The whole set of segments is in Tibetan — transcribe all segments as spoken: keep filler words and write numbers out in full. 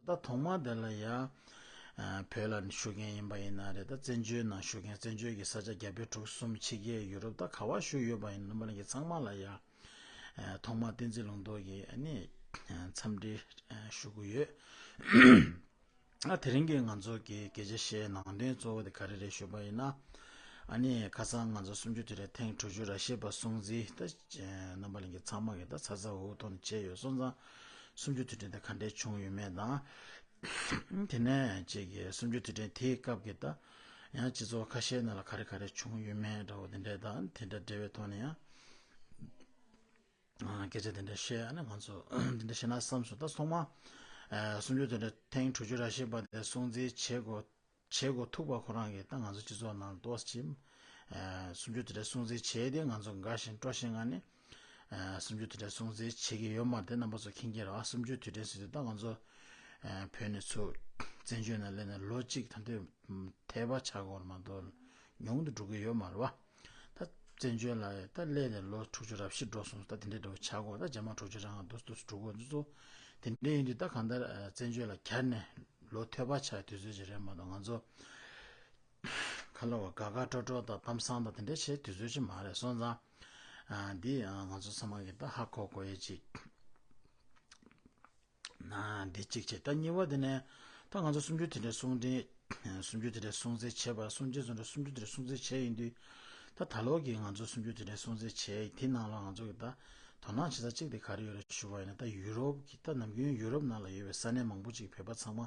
ད་ཐོག་མ་དེ་ལ་ཡ་བོད་ལ་བཞུགས་མཁན་ཡིན་པ་ཡིན་ན་རེད། ད་བཙན་བྱོལ་ནང་བཞུགས་མཁན་བཙན་བྱོལ་གྱི་ས་ཆ་རྒྱ་བལ་འབྲུག་གསུམ་ཕྱི་རྒྱལ་ཡུ་རོབ་ད་ག་བ་བཞུགས་ཡོད་པ་ཡིན་ན་རྣམ་པ་ལྷན་རྒྱས་ཚང་མ་ལ་ཡ་ཐོག་མ་བསྟན་འཛིན་ལུང་རྟོགས་ཀྱིས་ཨ་ནི་འཚམས་འདྲི་ཞུ་གི་ཡོད། ཨ་དེ་རིང་གི་ང་ཚོ་གི་སྐད་ཆ་བཤད་ནང་དོན་གཙོ་བོ་དེ་ག་རེ་རེད་ཞུས་པ་ཡིན་ན། ཨ་ནི་ཁ་སང་ང་ཚོ་གསུམ་བཅུ་དུས་དྲན་ཐེངས་དྲུག་ཅུ་རེ་བཞི་པ་སྲུང་བརྩི་ད་རྣམ་པ་ལྷན་རྒྱས་ཚང་མ་གི་ད་ཚ་ཚ་འུར་འུར་ཐོག་ནས་བྱས་ཡོད་སོང་ཙང་། གསུམ་བཅུ་དུས་དྲན་དེ་ག་འདྲས་བྱུང་ཡོད་མེད་དང་། དེ་ནས་ཅིག་གི་གསུམ་བཅུ་དུས་དྲན་དེའི་སྐབས་ཀྱི་ད་ཡང་སྤྱི་ཚོགས་ཁ་ཤས་ནང་ལ་ག་རེ་ག་རེ་བྱུང་ཡོད་མེད་འདྲ་བོ་དེ་འདྲས་དང་དེ་འདྲ་འབྲེལ་བའི་ཐོག་ནས་ཡང་ཨ་སྐད་ཆ་དེ་འདྲ་བཤད་ཨ་ནི་ང་ཚོ་དེ་འདྲ་བཤད་ན་བསམ་སོང་། ད་ཐོག་མ་ཨ་གསུམ་བཅུ་དུས་དྲན་ཐེངས་དྲུག་ཅུ་རེ་བཞི་པ་དེ་སྲུང་བརྩི་བྱེད་དགོས་བྱེད་དགོས་ཐུག་པ་ཁོ་རང་གིས་ད་ང་ཚོ་སྤྱི་ཚོགས་ནང་ཏོག་ཙམ་ཨ་གསུམ་བཅུ་དུས་དྲན་སྲུང་བརྩི་བྱས་ཏེ་ང་ཚོ་དགའ་ཞིང་སྤྲོ་ཞིང་ཨ་ནི་ཨ་གསུམ་བཅུ་དུས་དྲན་སྲུང་བརྩི་བྱེད་ཀྱི་ཡོད་མ་རེད། དེ་རྣམ་པ་ཚོ་མཁྱེན་གྱི་རེད་བ། གསུམ་བཅུ་དུས་དྲན་ཟེར་དུས་ད་ང་ཚོ་ཨ་བོད་ནས་ཚུར་བཙན་བྱོལ་ནང་སླེབས་ནས་ལོ་གཅིག་ད་ལྟའི་ཐལ་བ་ཆགས་ཡོད་མ་གཏོགས་ཉུང་དུ་འགྲོ་གི་ཡོད་མ་རེད་བ། ད་བཙན་བྱོལ་ལ་ད་སླེབས་ནས་ལོ་དྲུག་ཅུ་རེ་བཞི་འགྲོ་སོང་། ད་དེ་འདྲའི་འགྲོ་ཆགས་གོ་ད་རྗེས་མ་དྲུག་ཅུ་རེ་ལྔ་འདུག་འདུག་འགྲོ་གོ་འདུག་ཚོ། དེ་འདྲ་ཡིན་དུས་ད་གང་ལྟར་ཨ་བཙན་བྱོལ་ལ་གྱར་ནས་ལོ་ཐོལ་པ་ཆགས་དུས་ཚོད་ཅིག་རེད་མ་གཏོགས་ང་ཚོ་ཁ་ལོ་བ་དགའ་དགའ་སྤྲོ་སྤྲོ་དང་གཏམ་བཟང་དང་དེ་འདྲ་བྱེད་དུས་ཚོད་ཅིག་མ་རེད་སོང་ཙང་། ཨ་འདི་ཨ་ང་ཚོ་ཚང་མ་གིས་ད་ཧ་གོ་དགོས་ཡས་ཅིག་ན་འདི་གཅིག་བྱས། ད་གཉིས་པ་དེ་ནས་ད་ང་ཚོ་གསུམ་བཅུ་དུས་དྲན་སྲུང་བརྩི་གསུམ་བཅུ་དུས་དྲན་སྲུང་བརྩི་བྱས་པ་སྲུང་བརྩི་བཟོ་འདྲ་གསུམ་བཅུ་དུས་དྲན་སྲུང་བརྩི་བྱས་ཡིན་དུས། ད་ད་ལོ་གི་ང་ཚོ་གསུམ་བཅུ་དུས་དྲན་སྲུང་བརྩི་བྱས་དེ་ནང་ལ་ང་ཚོ་གི་ད་དོ་སྣང་བྱེད་ས་གཅིག་དེ་ག་རེ་ཡོད་རེད་ཞུ་བ་ཡིན་ན། ད་ཡུ་རོབ་ཀྱི་ད་ནམ་རྒྱུན་ཡུ་རོབ་ནང་ལ་ཡོད་པའི་ས་གནས་མང་པོ་ཅིག་བོད་པ་ཚང་མ་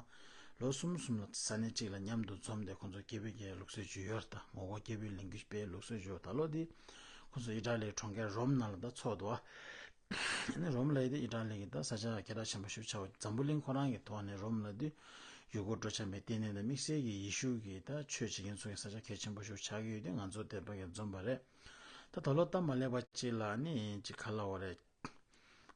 ལོ་གསུམ་གསུམ་ལ་ས་གནས་གཅིག་ལ་མཉམ་དུ་འཛོམས་ཏེ་ཁོང་ཚོ་སྐད་འབོད་རྒྱག་ཡ་ལུགས་སྲོལ་ཅིག་ཡོད་རེད། ད་ངོ་རྒོལ་སྐད་འབོད་ལེན་རྒྱུ་སྤེལ་ལུགས་སྲོལ་ཅིག་ཡོད། ད་ལོ་འདི་ཁོང་ཚོ་ཨི་ཊ་ལིའི་གྲོང་ཁྱེར་རོམ་ནང་ལ་ད་ཚོགས་འདུག་བ། ཨ་ནི་རོམ་ལ་ཡི་དེ་ཨི་ཊ་ལི་གི་ད་ས་ཆ་སྐད་གྲགས་ཆེན་པོ་ཞིག་ཆགས་པ་འཛམ་བུ་གླིང་ཁོ་རང་གི་ཐོག་ནས་རོམ་ལ་དུས་ཡུལ་སྐོར་སྤྲོ་འཆམ་པའི་ལྟེ་གནས་དང་དམིགས་བསལ་གྱི་ཡེ་ཤུ་གི་ད་ཆོས་བྱེད་མཁན་ཚོ་གི་ས་ཆ་གལ་ཆེན་པོ་ཞིག་ཆགས་ཀྱི་ཡོད་དུས་ང་ཚོ་དེ་བ་གི་འཛོམས་པ་རེད། ད་ད་ལོ་སྟབས་མ་ལེགས་པ་ཅིག་ལ་ཨ་ནི་ཅིག་ག་ལབ་དགོས་རེད།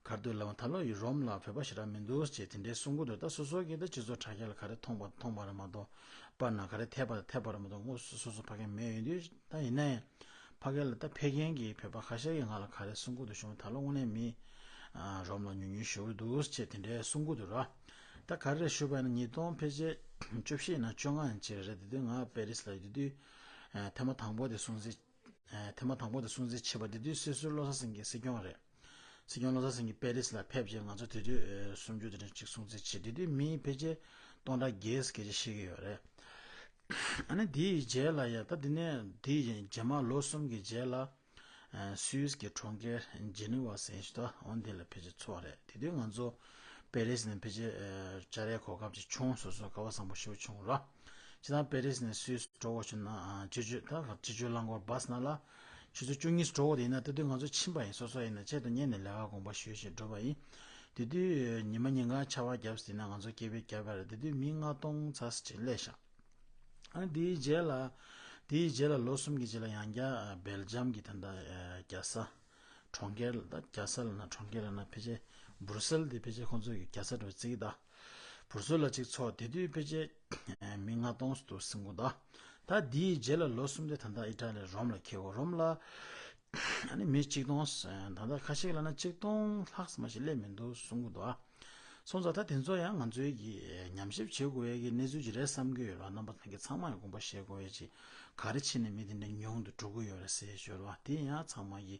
ག་རེ་འདུག་ལབ་ན་ད་ལོ་ཡི་རོམ་ལ་བོད་པ་ཞེ་དྲག་མི་འདུག་ཅེས་དེ་འདྲའི་གསུང་གི་འདུག་ད་སོ་སོ་གི་ད་སྤྱི་ཚོགས་དྲ་རྒྱ་ལ་ག་རེ་མཐོང་པ་མཐོང་པ་རེད་མ་གཏོགས་པར་ན་ག་རེ་ཐེབས་པ་ཐེབས་པ་རེད་མ་གཏོགས་དངོས་སུ་སོ་སོ་ཕ་གིར་མེད་ཡོད་དུས། ད་ཡིན་ན་ཡང་ཕ་གི་ལ་ད་ཕེབས་མཁན་གྱི་བོད་པ་ཁ་ཤས་ཀྱིས་ང་ལ་ག་རེ་གསུང་གི་འདུག་ཞུ་ན། ད་ལོ་དངོས་གནས་མི་ཨ་རོམ་ལ་ཉུང་ཉུང་ཞེ་པོ་འདུག་ཅེས་དེ་འདྲའི་གསུང་གི་འདུག་ར། ད་ག་རེ་རེད་ཞུས་པ་ཡིན་ན་ཉིས་སྟོང་ཕལ་ཆེར་བཅུ་བཞི་ཡིན་ན་བཅོ་ལྔ་ཡིན་ཅིག་རེད། དེ་དུས་ང་པེ་རིས་ལ་ཡོད་དུས་ཨ་ཐེངས་མ་དང་པོ་དེ་སྲུང་བརྩི་ཨ་ཐེངས་མ་དང་པོ་དེ་སྲུང་བརྩི་བྱས་པ་དེ་དུས་སྲིད་ཟུར་བློ་བཟང་སེང་གེ་སྲིད་སྐྱོང་རེད། སྲིད་སྐྱོང་བློ་བཟང་སེང་གེ་པེ་རིས་ལ་ཕེབས་རྗེས་ང་ཚོ་དེ་དུས་ཨ་གསུམ་བཅུ་དེ་འདྲ་ཅིག་སྲུང་བརྩི་བྱས། དེ་དུས་མི་ཕལ་ཆེར་སྟོང་ཕྲག་བརྒྱད་ཙམ་སྐད་ཆ་བཤད་ཀྱི་ཡོད་རེད། ཨ་ནི་དེའི་རྗེས་ལ་ཡ་ད་དེ་ནས་དེའི་རྗེས་མ་ལོ་གསུམ་གྱི་རྗེས་ལ་ཨ་སུད་སི་གི་གྲོང་ཁྱེར་ཇི་ནི་ཝ་ཟེར་ཞིག་ད་འོ་དེ་ལ་ཕལ་ཆེར་ཚོགས་རེད། དེ་དུས་ང་ཚོ་པེ་རིས་ནས་ཕལ་ཆེར་ཨ་བཅར་ཡའི་གོ་སྐབས་ཅིག་བྱུང་སོ་སོ་སྐལ་བ་བཟང་པོ་ཞེ་པོ་བྱུང་ར། ཇི་ལྟར་པེ་རིས་ནས་སུད་སི་འགྲོ་དགོས་བྱུང་ན་ཨ་སྤྱི་སྤྱོད་ད་སྤྱི་སྤྱོད་རླངས་འཁོར་བྷ་སི་ནང་ལ་ཆུ་ཚོད་བཅུ་གཉིས་སུ་འགྲོ་དགོས་དེ་ཡིན་ན་ད་དུང་ང་ཚོ་ཕྱིན་པ་ཡིན། སོ་སོ་ཡིན་ན་ཆེད་དུ་གཉེར་ནས་ལས་ཀ་དགོངས་པ་ཞུས་ཞེས་འགྲོ་བ་ཡིན། དེ་དུས་ཉི་མ་ཉིན་གང་ཆར་པ་བརྒྱབ་ཟིན་ན་ང་ཚོ་སྐད་འབོད་བརྒྱབ་པ་རེད། དེ་དུས་མི་ལྔ་སྟོང་ཙམ་ཞིག་སླེབས་ཤག་ཨ་ནི་དེའི་རྗེས་ལ་དེའི་རྗེས་ལ་ལོ་གསུམ་གྱི་རྗེས་ལ་ཡང་བསྐྱར་སྦེལ་ཇམ་གྱི་ད་ལྟ་རྒྱལ་ས་གྲོང་ཁྱེར་ལ་ད་རྒྱལ་ས་ལ་ན་གྲོང་ཁྱེར་ལ་ན་ཕལ་ཆེར་སྦུར་སེལ་དེ་ཕལ་ཆེར་ཁོང་ཚོ་གི་རྒྱལ་ས་འགྲོ་བརྩི་གི་ད། སྦུར་སེལ་ལ་གཅིག་ཚོགས། དེ་དུས་ཕལ་ཆེར་མི་ལྔ་སྟོང་ཙམ་འདུག་གསུང་གི་འདུག་ད་དེའི་རྗེས་ལ་ལོ་གསུམ་དེ་ད་ལྟ་ཨི་ཊ་ལི་རོམ་ལ་འཁེལ་གོ་རོམ་ལ་ཨ་ནི་མི་གཅིག་སྟོང་ད་ལྟ་ཁ་ཤས་ལ་ན་གཅིག་སྟོང་ལྷག་ཙམ་ཞིག་སླེབས་མི་འདུག་གསུང་གི་འདུག་སོང་ཙང་ད་དེ་ཚོ་ཡང་ང་ཚོའི་གི་ཉམས་ཞིབ་བྱེད་དགོས་ཡས་ཀྱི་གནས་ཚུལ་ཅིག་རེད་བསམ་གྱི་ཡོད་ར། རྣམ་པ་ཚང་གི་ཚང་མ་ཡང་དགོངས་པ་བཞེས་དགོས་ཡས་ཅིག་ག་རེ་བྱས་ནས་མི་དེ་འདྲ་ཉུང་དུ་འགྲོ་གི་ཡོད་རེད་ཟེར་ཞོར་བ་དེ་ཡང་ཚང་མ་གི་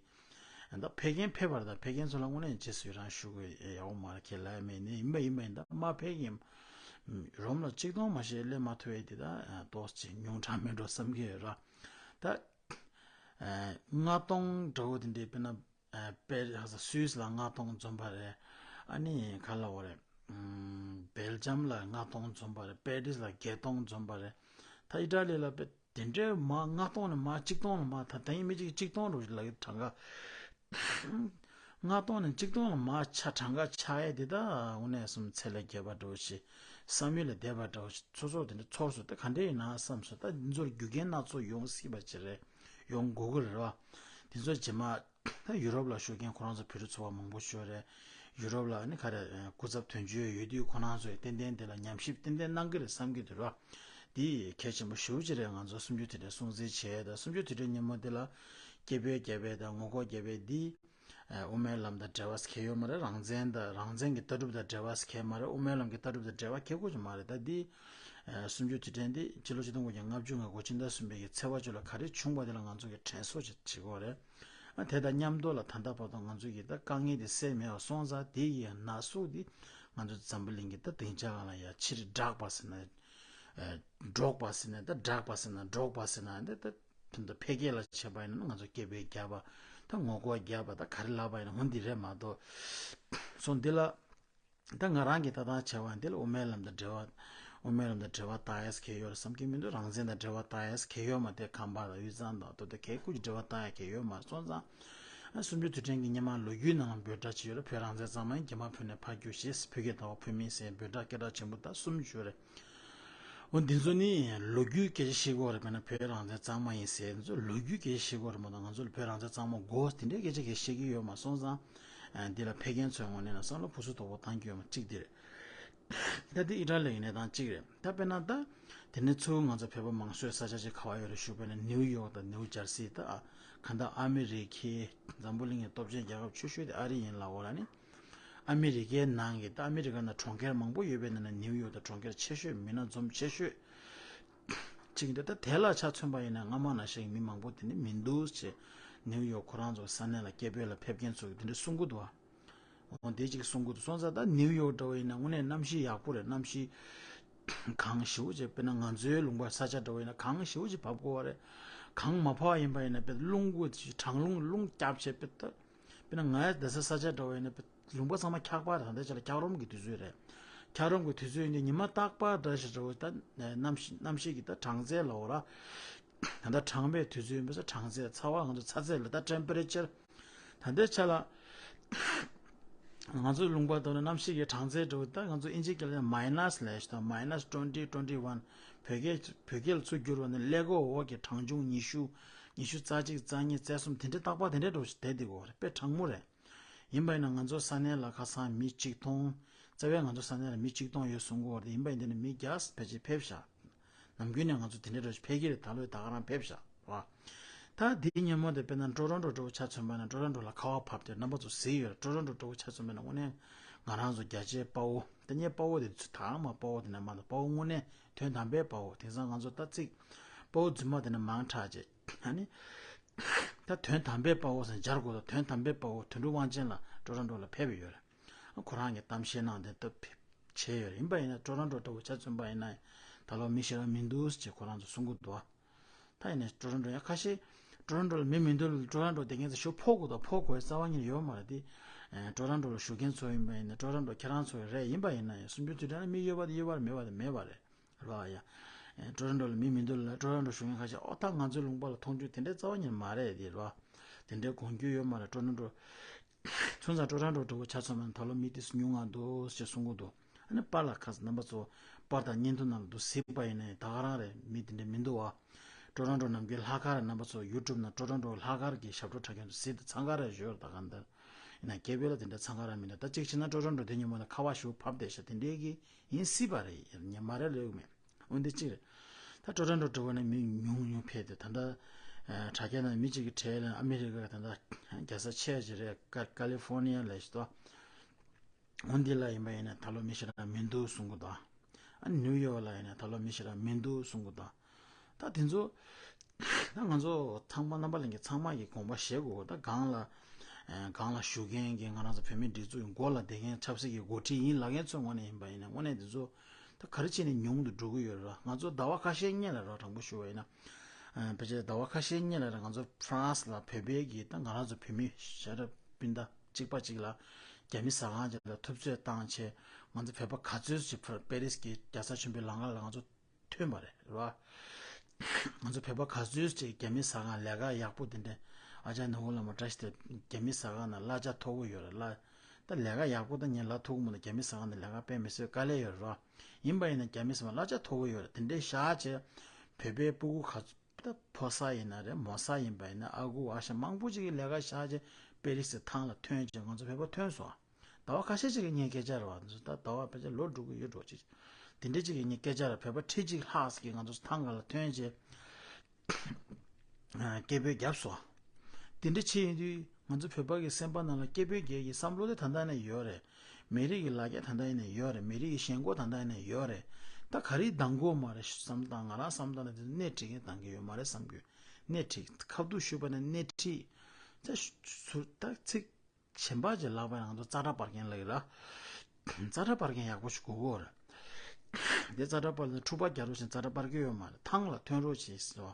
ད་ཕེབས་མཁན་ཕེབས་པ་རེད། ད་ཕེབས་མཁན་ཚོ་ལ་དངོས་གནས་རྗེས་སུ་ཡི་རང་ཞུ་དགོས་ཡག་པོ་མ་རེད། ཁས་ལེན་མེད་ནི་ཡིན་པ་ཡིན་པ་ཡིན། ད་མ་ཕེབས་མཁན་རོམ་ལ་གཅིག་སྟོང་མ་ཤེས་སླེབས་མ་ཐུབ་ཡས་དེ་ད་ཏོག་ཙམ་ཉུང་དྲགས་མེད་འགྲོ་བསམ་གྱི་ཡོད་ར། ད་ལྔ་སྟོང་འདྲ་བོ་དེ་འདྲའི་དཔེར་ན་པེ་ཧ་ས་སུད་སི་ལ་ལྔ་སྟོང་འཛོམས་པ་རེད། ཨ་ནི་ག་ལབ་དགོས་རེད། སྦེལ་ཇམ་ལ་ལྔ་སྟོང་འཛོམས་པ་རེད། པེ་རིས་ལ་བརྒྱད་སྟོང་འཛོམས་པ་རེད། ད་ཨི་ཊ་ལི་ལ་དཔེ་དེ་འདྲའི་མ་ལྔ་སྟོང་ནས་མ་གཅིག་སྟོང་ལ་མ་ད་ད་ཡིན་མི་གཅིག་གཅིག་སྟོང་རུ་ལ་གྲངས་ཀ་ལྔ་སྟོང་ནས་གཅིག་སྟོང་ལ་མ་ཆ་གྲངས་ཀ་ཆགས་ཡས་དེ་ད་དངོས་གནས་སོང་ཚད་ལས་བརྒལ་བ་འགྲོ་ཞིག་བསམ་ཡུལ་ལས་འདས་པ་འདྲ་བོ་ཞིག་ཚོར་སོང་། དེ་འདྲ་ཚོར་སོང་། ད་ག་འདྲ་ཡིན་ན་བསམ་སོང་། ད་འདི་ཚོར་རྒྱུ་རྐྱེན་སྣ་ཚོགས་ཡོང་སྲིད་པ་ཅིག་རེད། ཡོང་དགོས་ཀྱི་རེད་བ། དེ་ཚོ་རྗེས་མ་ད་ཡུ་རོབ་ལ་བཞུགས་མཁན་ཁོ་རང་ཚོ་བོད་རིགས་ཚོ་བ་མང་པོ་ཞིག་ཡོད་རེད། ཡུ་རོབ་ལ་ནི་ག་རེ་སྐུ་ཚབ་དོན་གཅོད་ཡོད་དུས་ཁོ་རང་ཚོས་ཏན་ཏན་དེ་ལ་ཉམས་ཞིབ་ཏན་ཏན་གནང་གི་རེད་བསམ་གྱི་འདུག་ར། འདི་གལ་ཆེན་པོ་ཞེ་པོ་ཅིག་རེད། ང་ཚོ་གསུམ་བཅུ་དེ་འདྲའི་སྲུང་བརྩི་བྱས་དང་གསུམ་བཅུ་དེ་འདྲའི་ཉིན་མོ་དེ་ལ་སྐད་འབོད་རྒྱབ་པའི་དང་ངོ་རྒོལ་རྒྱབ་པའི་འདི་ དབུ་མའི་ལམ་དང་འབྲེལ་བ་ཟེར་མཁན་ཡོད་མ་རེད། རང་བཙན་དང་རང་བཙན་གྱི་ལྟ་གྲུབ་དང་འབྲེལ་བ་ཟེར་མཁན་མ་རེད། དབུ་མའི་ལམ་གྱི་ལྟ་གྲུབ་དང་འབྲེལ་བ་གང་ཡང་ཡོད་མ་རེད། ད་འདི་གསུམ་བཅུའི་དུས་དྲན་འདི་ཕྱི་ལོ་ཆིག་སྟོང་དགུ་བརྒྱ་ལྔ་བཅུ་ང་དགུ་ཕྱི་ཟླ་གསུམ་པའི་གི་ཚེས་པ་བཅུ་ལ་ག་རེ་བྱུང་བ་དེ་ལ་ང་ཚོ་གི་དྲན་གསོ་ཅིག་བྱེད་དགོས་རེད། ཨ་དེ་དང་མཉམ་དུ་ལ་ད་ལྟ་བར་དུ་ང་ཚོ་གི་ད་དཀའ་ངལ་དེ་སེལ་མེད་པ་སོང་ཙང་དེ་ཡི་ན་ཟུག་དེ་ང་ཚོ་འཛམ་བུ་གླིང་གི་ད་སྡིངས་ཆ་སྒང་ལ་ཡ་ཕྱིར་བསྒྲགས་པ་ཟེར་ན། སྒྲོག་པ་ཟེར་ན་ད་སྒྲག་པ་ཟེར་ན་སྒྲོག་པ་ཟེར་ན་འདི་ད་དེ་འདྲ་འཕེལ་རྒྱས་ལ་བྱས་པ་ཡིན་ན་ང་ཚོ་སྐད་འབོད་བརྒྱབ་པ་ད་ངོ་རྒོལ་བརྒྱབ་པ་ད་ག་རེ་ལབ་པ་ཡིན་ན་འོ་འདི་རེད་མ་གཏོགས། སོ་འདི་ལ་ད་ང་རང་གི་ལྟ་སྟངས་བྱས་པ་འདི་ལ་དབུ་མའི་ལམ་དང་འབྲེལ་བ་དབུ་མའི་ལམ་དང་འབྲེལ་བ་བཏགས་ཡས་གང་ཡང་ཡོད་རེད་བསམ་གྱི་མི་འདུག་རང་བཙན་དང་འབྲེལ་བ་བཏགས་ཡས་གང་ཡང་ཡོད་མ་རེད། ཁམས་པ་དང་དབུས་གཙང་དང་དེ་འདྲ་གང་ཡང་ཁུལ་གྱི་འབྲེལ་བ་བཏགས་ཡས་གང་ཡང་ཡོད་མ་རེད། སོང་ཙང་ཨ་གསུམ་བཅུའི་དུས་དྲན་གྱི་སྔོན་མ་ལོ་རྒྱུས་ནང་ལ་འབོད་སྒྲ་ཅིག་ཡོད་རེད། བོད་རང་བཙན་གཙང་མ་ཡིན། རྒྱ་དམར་བོད་ནས་ཕར་རྒྱུགས་ཞེས། བོད་ཀྱི་ཟླ་བ་བོད་མིན་ཟེར་འབོད་སྒྲ་སྐད་གྲགས་ཆེན་པོ་ད་གསུམ་ཡོད་རེད། འོ་འདི་ཚོ་ནི་ལོ་རྒྱུས་སྐད་ཆ་བཤད་ཀྱི་ཡོད་རེད། དཔེར་ན་བོད་རང་བཙན་གཙང་མ་ཡིན་ཟེར་འདི་ཚོ་ལོ་རྒྱུས་སྐད་ཆ་བཤད་ཀྱི་ཡོད་རེད་མ་གཏོགས་ང་ཚོ་ལ་བོད་རང་བཙན་གཙང་མ་དགོས་དེ་འདྲའི་སྐད་ཆ་གང་ཡང་བཤད་ཀྱི་ཡོད་མ་སོང་ཙང་། ཨ་འདི་ལ་ཕེབས་མཁན་ཚོའི་ངོས་ནས་ན་བསམ་བློ་ཕུན་སུམ་ཚོགས་པོ་བཏང་གི་ཡོད་མ་གཅིག་འདི་རེད། ད་འདི་ཨི་ཊ་ལི་ཡི་གནས་སྟངས་གཅིག་རེད། ད་དཔེར་ན་ད་དེ་ནས་ཚུར་ང་ཚོ་བོད་པ་མང་ཤོས་ས་ཆ་ཅིག་ག་པར་ཡོད་རེད་ཞུས་པ་ཡིན་ན་ནིའུ་ཡོག་དང་ནིའུ་ཇར་སི་ད་གང་ལྟར་ཨ་མི་རི་ཀའི་འཛམ་བུ་གླིང་གི་སྟོབས་ཆེན་རྒྱལ་ཁབ་ཆེ་ཤོས་དེ་ཨ་རི་ཡིན་ལབ་ཡོད་རེད་ནི། ཨ་མི་རི་ཀའི་ནང་གི་ད་ཨ་མི་རི་ཀ་ནང་གྲོང་ཁྱེར་མང་པོ་ཡོད་པའི་ནང་ནས་ནིའུ་ཡོག་དང་གྲོང་ཁྱེར་ཆེ་ཤོས་མི་སྣ་འཛོམས་ཆེ་ཤོས་གཅིག་ཡིན། ད་དེ་ལ་ཆ་མཚོན་པ་ཡིན་ན་སྔ་མ་ནང་བཞིན་མི་མང་པོ་དེ་ནི་མི་འདུག་ཅེས་ནིའུ་ཡོག་ཁོ་རང་ཚོ་ས་གནས་ལ་སྐད་འབོད་ལ་ཕེབས་མཁན་ཚོ་གིས་དེ་འདྲ་གསུང་གི་འདུག་ཨ། འོ་དེ་གཅིག་གསུང་གི་འདུག་སོང་ཙང་ད་ནིའུ་ཡོག་འདྲ་བོ་ཡིན་ན་དངོས་གནས་གནམ་གཤིས་ཡག་པོ་རེད། གནམ་གཤིས་གངས་ཞེ་པོ་ཅིག་དཔེར་ན་ང་ཚོའི་ལུང་པ་ས་ཆ་འདྲ་བོ་ཡིན་ན་གངས་ཞེ་པོ་ཅིག་བབས་ཀྱི་ཡོད་རེད། གངས་མ་བབས་པ་ཡིན་པ་ཡིན་ན་དཔེ་རླུང་གི་གྲང་རླུང་རླུང་རྒྱབ་བྱས་དཔེ་ད། དཔེར་ན་ང་ཡ་བསྡད་ས་ས་ཆ་འདྲ་བོ་ཡིན་ན་དཔེ་ལུང་པ་ཚང་མ་འཁྱག་པ་རེད། ད་ལྟའི་ཆ་ལ་འཁྱགས་རོམ་གྱི་དུས་ཚོད་རེད། འཁྱགས་རོམ་གྱི་དུས་ཚོད་ཡིན་དུས་ཉི་མ་རྟག་པར་འདྲ་ཞིག་འདྲ་བོ་ད་གནམ་གཤིས་གནམ་གཤིས་ཀྱི་ད་གྲང་ཚད་ལབ་དགོས་ར། ད་ལྟ་གྲང་བའི་དུས་ཚོད་ཡིན་པས་ས་གྲང་ཚད་ཚ་བ་ང་ཚོ་ཚ་ཚད་ལ་ད་ཊེམ་པེ་རེ་ཅར། ད་ལྟའི་ཆ་ལ་ང་ཚོའི་ལུང་པ་དང་གནམ་གཤིས་ཀྱི་གྲངས་ཚད་འགྲོ་ད་ང་ཚོ་ཨིན་ཇིའི་སྐད་ལ་མའི་ནས་ལབ་ཞིག་དང་མའི་ནས་ཊུ་ཝེན་ཊི་ཊུ་ཝེན་ཊི་ཝན། བོད་སྐད་བོད་སྐད་ལ་ཚུར་བསྒྱུར་བ་ནི་ཀླད་ཀོར་འོག་གི་གྲངས་ཆུང་ཉི་ཤུ། ཉི་ཤུ་རྩ་གཅིག་རྩ་གཉིས་རྩ་གསུམ་དེ་འདྲའི་རྟག་པར་དེ་འདྲའི་འགྲོ་ཞིག་བསྡད་དེ་གོ་རེད། དཔེ་གྲང་མོ་རེད། ཡིན་པ་ཡིན་ན་ང་ཚོ་ས་གནས་ལ་ཁ་སང་མི་གཅིག་སྟོང་། རྩ་བའི་ང་ཚོ་ས་གནས་ལ་མི་གཅིག་སྟོང་ཡོད་གསུང་གི་ཡོད་རེད། ཡིན་པ་ཡིན་དེ་ནི་མི་བརྒྱ་ཕལ་ཆེར་ཕེབས་ཤག་ནམ་རྒྱུན་ནས་ང་ཚོ་དེ་འདྲའི་འགྲོ་ཕེབས་ཀྱི་རེད། ད་ལོ་ད་ག་རང་ཕེབས་ཤག་བ། ད་དེའི་ཉིན་མོ་དེ་དཔེར་ན་ཀྲོ་རོན་ཀྲོ་འགྲོ་ཆ་མཚོན་པ་ན་ཀྲོ་རོན་ཀྲོ་ལ་ཁ་བ་བབས་ཏེ་རྣམ་པ་ཚོ་གཟིགས་ཡོད་རེད། ཀྲོ་རོན་ཀྲོ་འགྲོ་ཆ་མཚོན་པ་ན་དངོས་གནས་ང་རང་ཚོ་རྒྱ་ཆེའི་དཔའ་བོ་དེ་ཉིད་དཔའ་བོ་དེ་ཚོ་དང་མ་དཔའ་བོ་དེ་ནས་མ་དང་དཔའ་བོ་དངོས་གནས་དོན་དམ་པའི་དཔའ་བོ་དེང་སང་ང་ཚོ་ད་ཚིག་དཔའ་བོ་རྫུན་མ་དེ་ནས་མང་དྲགས་བྱས་ཨ་ནི། ད་དོན་དམ་པའི་དཔའ་བོ་ཟེར་སྦྱར་དགོས་ད་དོན་དམ་པའི་དཔའ་བོ་དོན་གྲུབ་དབང་ཆེན་ལགས་ཀྲོ་རོན་ཀྲོ་ལ་ཕེབས་ཡོད་རེད། ཁོ་རང་གིས་གཏམ་བཤད་གནང་དེ་ལྟ་བུ་བྱས་ཡོད་རེད། ཡིན་པ་ཡིན་ན་ཀྲོ་རོན་ཀྲོ་འདྲ་བོ་ཆ་མཚོན་པ་ཡིན་ན་ད་ལོ་མི་ཞེ་དྲག་མི་འདུག་ཅེས་ཁོ་རང་ཚོ་གསུང་གི་འདུག་ད་ཡིན་ན་ཀྲོ་རོན་ཀྲོ་ཡང་ཁ་ཤས་ཀྲོ་རོན་ཀྲོ་ལ་མི་མི་འདུག་ཀྲོ་རོན་ཀྲོ་དེ་ངས་ཚོ་ཞོ་ཕོག་དགོས་དང་ཕོག་དགོས་རྩ་བ་ཉིད་ནས་ཡོད་མ་རེད་དེ། ཀྲོ་རོན་ཀྲོ་ལ་བཞུགས་མཁན་ཚོ་ཡིན་པ་ཡིན་ན་ཀྲོ་རོན་ཀྲོ་ཁྱེད་རང་ཚོ་རེད། ཡིན་པ་ཡིན་ན་ཡང་གསུམ་བཅུའི་དུས་དྲན་ལ་མི་ཡོད་པ་དེ་ཡོད་པ་རེད། མེད་པ་དེ་མེད་པ་རེད། རེད་བ་ཡ། ཀྲོ་རོན་ཀྲོ་ལ་མི་མི་འདུག་ལ་ཀྲོ་རོན་ཀྲོ་བཞུགས་མཁན་ཁ་ཤས་ཨོ་ད་ང་ཚོའི་ལུང་པ་ལ་མཐོང་རྒྱུ་དེ་འདྲའི་རྩ་བ་ཉིད་ནས་མ་རེད་དེ་རེད་བ། དེ་འདྲའི་དགོངས་རྒྱུ་ཡོད་མ་རེད་ཀྲོ་རོན་ཀྲོ། ཚུན་ཚང་ཀྲོ་རོན་ཀྲོ་འདྲ་བོ་ཆ་མཚོན་པ་ན་ད་ལོ་མི་ཏོག་ཙམ་ཉུང་ང་འདུག་ཅེས་གསུང་གི་འདུག་ཨ་ནི་པར་ལ་ཁ་སང་རྣམ་པ་ཚོ་པར་དང་བརྙན་ཐུང་ནང་ལ་འདུག་གཟིགས་པ་ཡིན་ན་ད་ག་རང་རེད། མི་དེ་འདྲ་མི་འདུག་བ། ཀྲོ་རོན་ཀྲོ་ནམ་རྒྱུན་ལྷག་དཀར་རེད། རྣམ་པ་ཚོ་ཡུ་ཊུབ་ནང་ཀྲོ་རོན་ཀྲོ་ལྷག་དཀར་གྱི་ཞབས་བྲོ་འཁྲབ་མཁན་ཚོ་གཟིགས་དང་འཚང་ཁ་རེད་ཞོར་ད་ག་འདིར་ཡིན་ན་སྐད་འབོད་ལ་དེ་འདྲ་འཚང་ཁ་རང་མི་འདུག་ད་གཅིག་བྱས་ན་ཀྲོ་རོན་ཀྲོ་དེ་ཉིན་མོ་ནས་ཁ་བ་ཞུ་བབས་བསྡད་ཤག་དེ་འདྲའི་གི་ཡིན་སྲིད་པ་རེད། ཡིན་མ་རེད་ལོས་མེད། འོན་ཏེ་གཅིག་རེད། ད་ཀྲོ་རོན་ཀྲོ་འདྲ་བོ་ནས་མི་ཉུང་ཉུང་ཕེབས་ཏེ་ད་ལྟ་དྲ་རྒྱ་ནང་མི་གཅིག་གི་གྲས་ལ་ཨ་མི་རི་ཀ་ད་ལྟ་རྒྱལ་ས་ཆེ་ཞིག་རེད། ཀ་ཀ་ལི་ཧྥོ་ནི་ཡ་ལ་ཞིག་ཏོ། འོན་ཏེ་ལ་ཡིན་པ་ཡིན་ན་ད་ལོ་མི་ཞེ་དྲག་མི་འདུག་གསུང་གི་འདུག་ཨ་ནིའུ་ཡོག་ལ་ཡིན་ན་ད་ལོ་མི་ཞེ་དྲག་མི་འདུག་གསུང་གི་འདུག་ད་དེ་ཚོ་ད་ང་ཚོ་ཚང་མ་རྣམ་པ་ལྷན་རྒྱས་ཚང་མ་གི་དགོངས་པ་བཞེས་དགོས། ད་གང་ལ་གང་ལ་བཞུགས་མཁན་གྱི་ང་རང་ཚོ་བོད་མིའི་སྒྲིག་འཛུགས་ཀྱི་འགོ་ལ་བསྡད་མཁན་ཆབ་སྲིད་ཀྱི་འགོ་ཁྲིད་ཡིན་ལབ་མཁན་ཚོའི་ངོས་ནས་ཡིན་པ་ཡིན་ན་དངོས་གནས་དེ་ཚོ་ད་ག་རེ་བྱས་ནས་ཉུང་དུ་འགྲོ་གི་ཡོད་རེད་བ། ང་ཚོ་ཟླ་བ་ཁ་ཤས་སྔོན་ལ་རོགས་དྲང་པོ་ཞུ་བ་ཡིན་ན། ཕལ་ཆེར་ཟླ་བ་ཁ་ཤས་སྔོན་ལ་རེད། ང་ཚོ་ཧྥ་རན་སི་ལ་བོད་པའི་གི་ད་ང་རང་ཚོ་བོད་མི་ཤ་ར་སྤུན་ཟླ་གཅིག་པ་གཅིག་ལ་རྒྱ་མི་ཟ་ཁང་གཅིག་ལ་ཐུབ་ཚོད་བཏང་བྱས་ང་ཚོ་བོད་པ་ག་ཚོད་ཅིག་ཕར་པེ་རིས་ཀྱི་རྒྱལ་ས་ཆེན་པོའི་ལམ་ཁ་ལ་ང་ཚོ་ཐོན་པ་རེད་རེད་བ། ང་ཚོ་བོད་པ་ག་ཚོད་ཅིག་རྒྱ་མི་ཟ་ཁང་ལས་ཀ་ཡག་པོ་དེ་འདྲ་ཨ་ཅག་ནོར་བུ་བླ་མ་བཀྲ་ཤིས་དེ་རྒྱ་མི་ཟ་ཁང་ནང་གླ་ཆ་མཐོ་པོ་ཡོད་རེད་ལ། ད་ལས་ཀ་ཡག་པོ་ད་ངས་ལབ་ཐུབ་ཀྱི་མི་འདུག་རྒྱ་མི་ཟ་ཁང་ནང་ལས་ཀ་དཔེ་མི་སྲིད་དཀའ་ལས་ཡོད་རེད་རོ། ཡིན་པ་ཡིན་ན་རྒྱ་མི་ཟ་ཁང་གླ་ཆ་མཐོ་པོ་ཡོད་རེད། དེ་འདྲའི་བཞག་བྱས་བོད་པའི་སྤུ་གུ་ག་ཚོད་ད་ཕོ་གསར་ཡིན་ན་རེད་མོ་གསར་ཡིན་པ་ཡིན་ན་ཨ་ཁུ་ཨ་ཞང་མང་པོ་ཅིག་གིས་ལས་ཀ་བཞག་བྱས་པེ་རི་སི་ཐང་ལ་ཐོན་བྱས་ང་ཚོ་བོད་པ་ཐོན་སོང་། ཟླ་བ་ཁ་ཤས་ཅིག་གི་ངའི་སྐད་ཆ་རེད་བ། འདི་ཚོ་ད་ཟླ་བ་ཕལ་ཆེར་ལོ་འགྲོ་གི་ཡོད་འགྲོ་ཅིག་དེ་འདྲ་ཅིག་གི་ངའི་སྐད་ཆ་རེད། བོད་པ་ཁྲི་གཅིག་ལྷག་ཅིག་གིས་ང་ཚོ་ཐང་སྒང་ལ་ཐོན་བྱས་སྐད་འབོད་བརྒྱབ་སོང་། དེ་འདྲ་བྱས་ཡིན་དུས་ ང་ཚོ་བོད་པ་གི་སེམས་པ་ནང་ལ་སྐྱེ་འཕེལ་རྒྱས་ཀྱི་བསམ་བློ་དེ་ད་ལྟ་ནས་ཡོད་རེད། མི་རིགས་ཀྱི་ལ་རྒྱ་ད་ལྟ་ཡིན་ནས་ཡོད་རེད། མི་རིགས་ཀྱི་ཞེན་ཁོག་ད་ལྟ་ཡིན་ནས་ཡོད་རེད། ད་ག་རེ་འདང་དགོས་མ་རེད་བསམ་སྟངས། ང་རང་བསམ་སྟངས་ནས་དེ་ཚོ་སྣེ་ཁྲིད་མཁན་འདང་གི་ཡོད་མ་རེད་བསམ་གྱི་ཡོད། སྣེ་ཁྲིད། ཁ་ཐུག་ཞུས་པ་ན་སྣེ་ཁྲིད། ད་ཚུར་ད་ཚིག་གཞན་པ་ཅིག་ལབ་པ་ན་ང་ཚོ་ཙག་སྒྲ་སྤར་མཁན་ལབ་ཀྱི་ར། ཙག་སྒྲ་སྤར་མཁན་ཡག་པོ་ཞིག་དགོས་ཀྱི་ཡོད་རེད། དེ་ཙག་སྒྲ་སྤར་ལ་འཁྲུག་པ་རྒྱག་རོགས་བྱེད། ཙག་སྒྲ་སྤར་གྱི་ཡོད་མ་རེད། ཐང་ལ་ཐོན་རོགས་བྱེད་ཟེར་བ།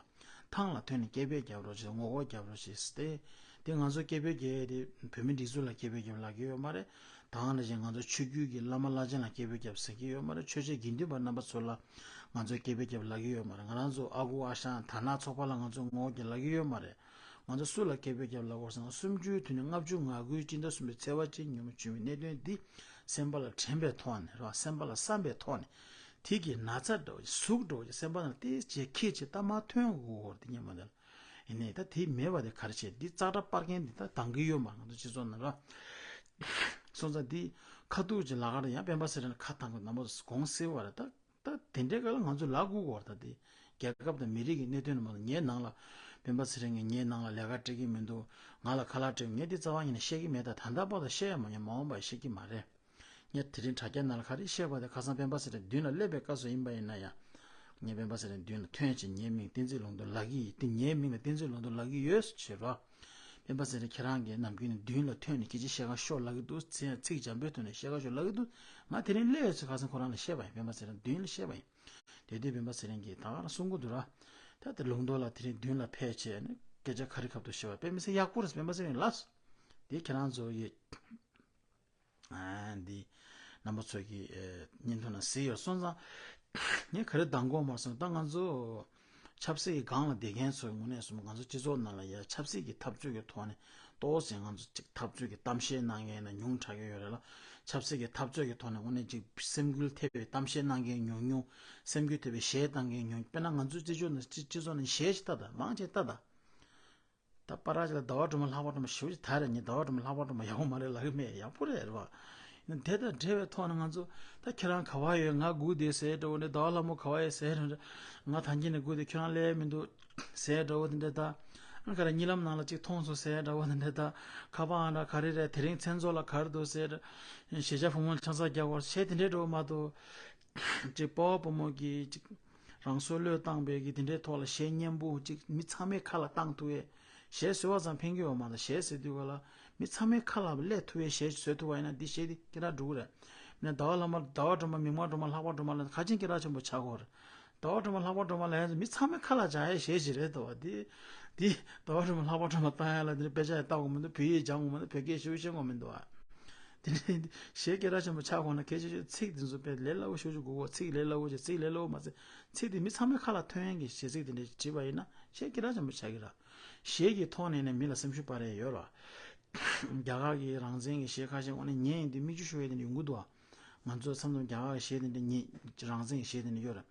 ཐང་ལ་ཐོན་ནས་སྐད་འབོད་རྒྱབ་རོགས་བྱེད། ངོ་རྒོལ་རྒྱབ་རོགས་བྱེད་ཟེར་ཏེ། དེ་ང་ཚོ་སྐད་འབོད་རྒྱག་ཡས་དེ་བོད་མི་སྒྲིག་འཛུགས་ལ་སྐད་འབོད་རྒྱབ་ལབ་ཀྱི་ཡོད་མ་རེད། ད་ག་ནང་བཞིན་ང་ཚོ་ཆོས་བརྒྱུད་ཀྱི་བླ་མ་བླ་ཆེན་ལ་སྐད་འབོད་རྒྱབ་ཟེར་གྱི་ཡོད་མ་རེད། ཆོས་བྱེད་དགེ་འདུན་པ་རྣམ་པ་ཚོ་ལ་ང་ཚོས་སྐད་འབོད་རྒྱབ་ལབ་ཀྱི་ཡོད་མ་རེད། ང་རང་ཚོ་ཨ་ཁུ་ཨ་ཞང་དར་ནག་ཚོགས་པ་ལ་ང་ཚོ་ངོ་རྒོལ་རྒྱབ་ལབ་ཀྱི་ཡོད་མ་རེད། ང་ཚོ་སུ་ལ་སྐད་འབོད་རྒྱབ་ལབ་དགོས་ཟེར་ན། གསུམ་བཅུའི་དུས་ནས་ལྔ་བཅུ་ང་དགུའི་སྤྱི་ཟླ་གསུམ་པའི་ཚེས་པ་གཅིག་ཉིན་མོ་བྱུང་བའི་གནད་དོན་འདི་སེམས་པ་ལ་དྲན་པའི་ཐོག་ནས་རེད་བ། སེམས་པ་ལ་བསམ་པའི་ཐོག་ནས། དེ་གི་ན་ཚ་འདྲ་བོ་ཟུག་འདྲ་བོ་སེམས་པ་ནང་ཏོག་ཙམ་ཁྱེར་བྱས་ད་མར་ཐོན་དགོས་ཀྱི་ཡོད་རེད། དེ་སྔོན་མ་དེ་ལ། ཡིན་ནའི་ད་དེ་མེད་པ་དེ་ག་རེ་བྱས། འདི་ཙག་སྒྲ་སྤར་མཁན་འདི་ད་འདང་གི་ཡོད་མ་རེད། ང་ཚོ་སྤྱི་ཚོགས་ནང་ལ། སོང་ཙང་འདི་ཁ་ཐུག་ཅིག་ལབ་ཀྱི་རེད། ཡང་སྤེན་པ་ཚེ་རིང་ལ་ཁ་བཏང་དགོས། རྣམ་པ་ཚོ་དགོངས་སེལ་བ་རེད། ད་ད་དེ་འདྲའི་སྐབས་ལ་ང་ཚོ་ལབ་དགོས་ཀྱི་ཡོད་རེད། ད་དེ་རྒྱལ་ཁབ་དང་མི་རིགས་ཀྱི་གནད་དོན་ནང་མ་གཏོགས། ངའི་ནང་ལ་སྤེན་པ་ཚེ་རིང་གིས་ངའི་ནང་ལ་ལས་ཀ་སྤྲད་ཀྱི་མི་འདུག་ང་ལ་ཁ་ལག་སྤྲད། ངས་འདི་རྩ་བ་ཉིད་ནས་བཤད་ཀྱི་མེད། ད་ད་ལྟ་བར་དུ་བཤད་ཡ་མ་ཡིན། མ་འོངས་པར་བཤད་ཀྱི་མ་རེད། ངས་དེ་རིང་དྲ་རྒྱ་ནང་ལ་ག་རེ་བཤད་པ་དེ་ཁ་སང་སྤེན་པ་ཚེ་རིང་མདུན་ལ་སླེབས་པའི་སྐབས་སུ་ཡིན་པ་ཡིན་ན་ཡང་། ངས་སྤེན་པ་ཚེ་རིང་མདུན་ལ་ཐོན་བྱས་ངའི་མིང་བསྟན་འཛིན་ལུང་རྟོགས་ལབ་ཀྱི་ཡིན། དེ་ངའི་མིང་ལ་བསྟན་འཛིན་ལུང་རྟོགས་ལབ་ཀྱི་ཡོད་ཟེར་བྱས་རོགས། སྤེན་པ་ཚེ་རིང་ཁྱེད་རང་གིས་ནམ་རྒྱུན་ནས་མདུན་ལ་ཐོན་ནས་སྐད་ཆ་བཤད་ག་ཤོག་ལབ་ཀྱི་འདུག་ཚིག་ཚིག་འཇམ་པོའི་ཐོག་ནས་བཤད་ག་ཤོག་ལབ་ཀྱི་འདུག་ང་དེ་རིང་སླེབས་ཡོད་ཚེ་ཁ་སང་ཁོ་རང་ལ་བཤད་པ་ཡིན། སྤེན་པ་ཚེ་རིང་མདུན་ལ་བཤད་པ་ཡིན། དེ་དུས་སྤེན་པ་ཚེ་རིང་གིས་ད་ག་རང་གསུང་གི་འདུག་ར། ད་དེ་ལུང་རྟོགས་ལགས་དེ་རིང་མདུན་ལ་ཕེབས་བྱས་ནས་སྐད་ཆ་ག་རེ་ཁ་ཐུག་བཤད་པ། སྤེན་པ་ཚེ་རིང་ཡག་པོ་རེད། སྤེན་པ་ཚེ་རིང་ལགས། དེ་ཁྱེད་རང་ཚོ་ཡི། ཨ། འདི་རྣམ་པ་ཚོ་གི་ཨེ་བརྙན་ཐུང་ནང་གཟིགས་ཡོད། སོང་ཙང་ངས་ག་རེ་འདང་དགོས་མ་སོང་། ད་ང་ཚོ་ཆབ་སྲིད་ཀྱི་སྒང་ལ་བསྡད་མཁན་ཚོའི་ངོས་ནས་སོང་ཙང་། ང་ཚོ་སྤྱི་ཚོགས་ནང་ལ་ཡ་ཆབ་སྲིད་ཀྱི་འཐབ་རྩོད་ཀྱི་ཐོག་ནས། ཏོག་ཙམ་ང་ཚོ་ཅིག་འཐབ་རྩོད་ཀྱི་གཏམ་བཤད་གནང་མཁན་ནི་ཉུང་དྲགས་ཀྱི་ཡོད་རེད་ལ། ཆབ་སྲིད་ཀྱི་འཐབ་རྩོད་ཀྱི་ཐོག་ནས་དངོས་གནས་ཅིག་སེམས་འགུལ་ཐེབས་པའི་གཏམ་བཤད་གནང་མཁན་ཉུང་ཉུང་། སེམས་འགུལ་ཐེབས་པའི་གཞས་བཏང་མཁན་ཉུང་། དཔེར་ན་ང་ཚོའི་སྤྱི་ཚོགས་ནང་སྤྱི་སྤྱི་ཚོགས་ནང་གཞས་ཅིག་ལྟ་དང་། མང་ཆེ་ལྟ་དང་། ད་པར་ཅིག་ལ་ཟླ་བ་སྒྲོལ་མ་ལྷག་པ་སྒྲོལ་མ་ཞེ་པོ་ཅིག་དར་རེད། ངས་ཟླ་བ་སྒྲོལ་མ་ལྷག་པ་སྒྲོལ་མ་ཡག་པོ་མ་རེད་ལབ་ཀྱི་མེད། ཡག་པོ་རེད་རེད་བ། དེ་དང་འབྲེལ་བའི་ཐོག་ནས་ང་ཚོ། ད་ཁྱེད་རང་ག་པར་ཡོད། ང་སྒུག་བསྡད་ཟེར་འདྲ་བོ་ནས། ཟླ་བ་ལྷ་མོ་ག་པར་ཡོད་ཟེར་འདྲ། ང་ཐང་ཆེན་ནས་སྒུག་བསྡད། ཁྱོད་རང་སླེབས་མི་འདུག་ཟེར་འདྲ་བོ་དེ་འདྲ། ད་ཨ་ག་རེ་གཉིད་ལམ་ནང་ལ་ཅིག་མཐོང་སོང་ཟེར་འདྲ་བོ་དེ་འདྲ། ད་ཁ་པར་ཨང་གྲངས་ག་རེ་རེད། དེ་རིང་མཚན་ཚོགས་ལ་ག་རེ་འདུག་ཟེར། གཞིས་ཆགས་བུ་མོ་ལ་ཆང་ས་རྒྱག་དགོས་ཟེར་དེ་འདྲའི་འདྲ་བོ་མ་གཏོགས། ཅིག་སྤོ་བོ་བུ་མོ་གིས་ཅིག་རང་སྲོག་བློས་བཏང་བའི་གི་དེ་འདྲའི་ཐོག་ལ་གཞས་སྙན་པོ་ཅིག་མི་ཚང་མའི་ཁ་ལ་བཏང་ཐུབ་པའི། གཞས་བཟོ་བ་ཙམ་ཕན་གྱི་ཡོད་མ་རེད། གཞས་ཟེར་དུས་ག་ལ་མི་ཚང་མའི་ཁ་ལ་སླེབས་ཐུབ་པའི་གཞས་ཅིག་བཟོ་ཐུབ་པ་ཡིན་ན་འདི་གཞས་འདི་སྐད་གྲགས་འགྲོ་གི་རེད། མིན་ན་ཟླ་བ་ལྷ་མོ། ཟླ་བ་སྒྲོལ་མ། མིག་དམར་སྒྲོལ་མ། ལྷག་པ་སྒྲོལ་མ་ལ་ཁ་ཆེན་སྐད་གྲགས་ཆེན་པོ་ཆགས་ཀྱི་ཡོད་རེད། ཟླ་བ་སྒྲོལ་མ། ལྷག་པ་སྒྲོལ་མ་ལབ་ཡ་ཚོ་མི་ཚང་མའི་ཁ་ལ་འཇགས་ཡ་གཞས་ཞིག་རེད་འདུག་བ། འདི་འདི་ཟླ་བ་སྒྲོལ་མ། ལྷག་པ་སྒྲོལ་མ་བཏང་ཡ་ལ་འདི་འདྲ་དཔེ་ཆ་ཡང་ལྟ་དགོས་མི་འདུག་བོད་ཡིག་སྦྱང་དགོས་མི་འདུག་བོད་སྐད་ཞེ་པོ་ཤེས་དགོས་མི་འདུག་བ། དེ་འདྲའི་གཞས་སྐད་གྲགས་ཆེན་པོ་ཆགས་དགོས་ན་གལ་ཆེ་ཤོས་ཚིག་དེ་ཚོ་དཔེ་ལས་སླ་བོ་ཞེ་པོ་ཅིག་དགོས་གོ། ཚིག་ལས་སླ་བོ་ཅིག་ཚིག་ལས་སླ་བོ་མ་ཚད། ཚིག་དེ་མི་ཚང་མའི་ཁ་ལ་ཐོན་ཡ་གི་གཞས་ཚིག་དེ་འདྲ་བྲིས་པ་ཡིན་ན་གཞས་སྐད་གྲགས་ཆེན་པོ་ཆགས་ཀྱི་རེད། གཞས་ཀྱི་ཐོག་ནས་ནས་མི་ལ་སེམས་ཤུགས་སྤར་ཡ་ཡོད་རེད་བ། རྒྱ་གར་གྱི་རང་བཙན་གྱི་གཞས་ཁ་ཤས་དངོས་གནས་ཉན་ཡིན་དུས་མིག་ཆུ་ཤོར་ཡ་དེ་འདྲ་ཡོང་གི་འདུག་བ། ང་ཚོ་མཚམས་མཚམས་རྒྱ་གར་གྱི་གཞས་དེ་འདྲ་ཉན། རང་བཙན་གྱི་གཞས་དེ་འདྲ་ཡོད་རེད།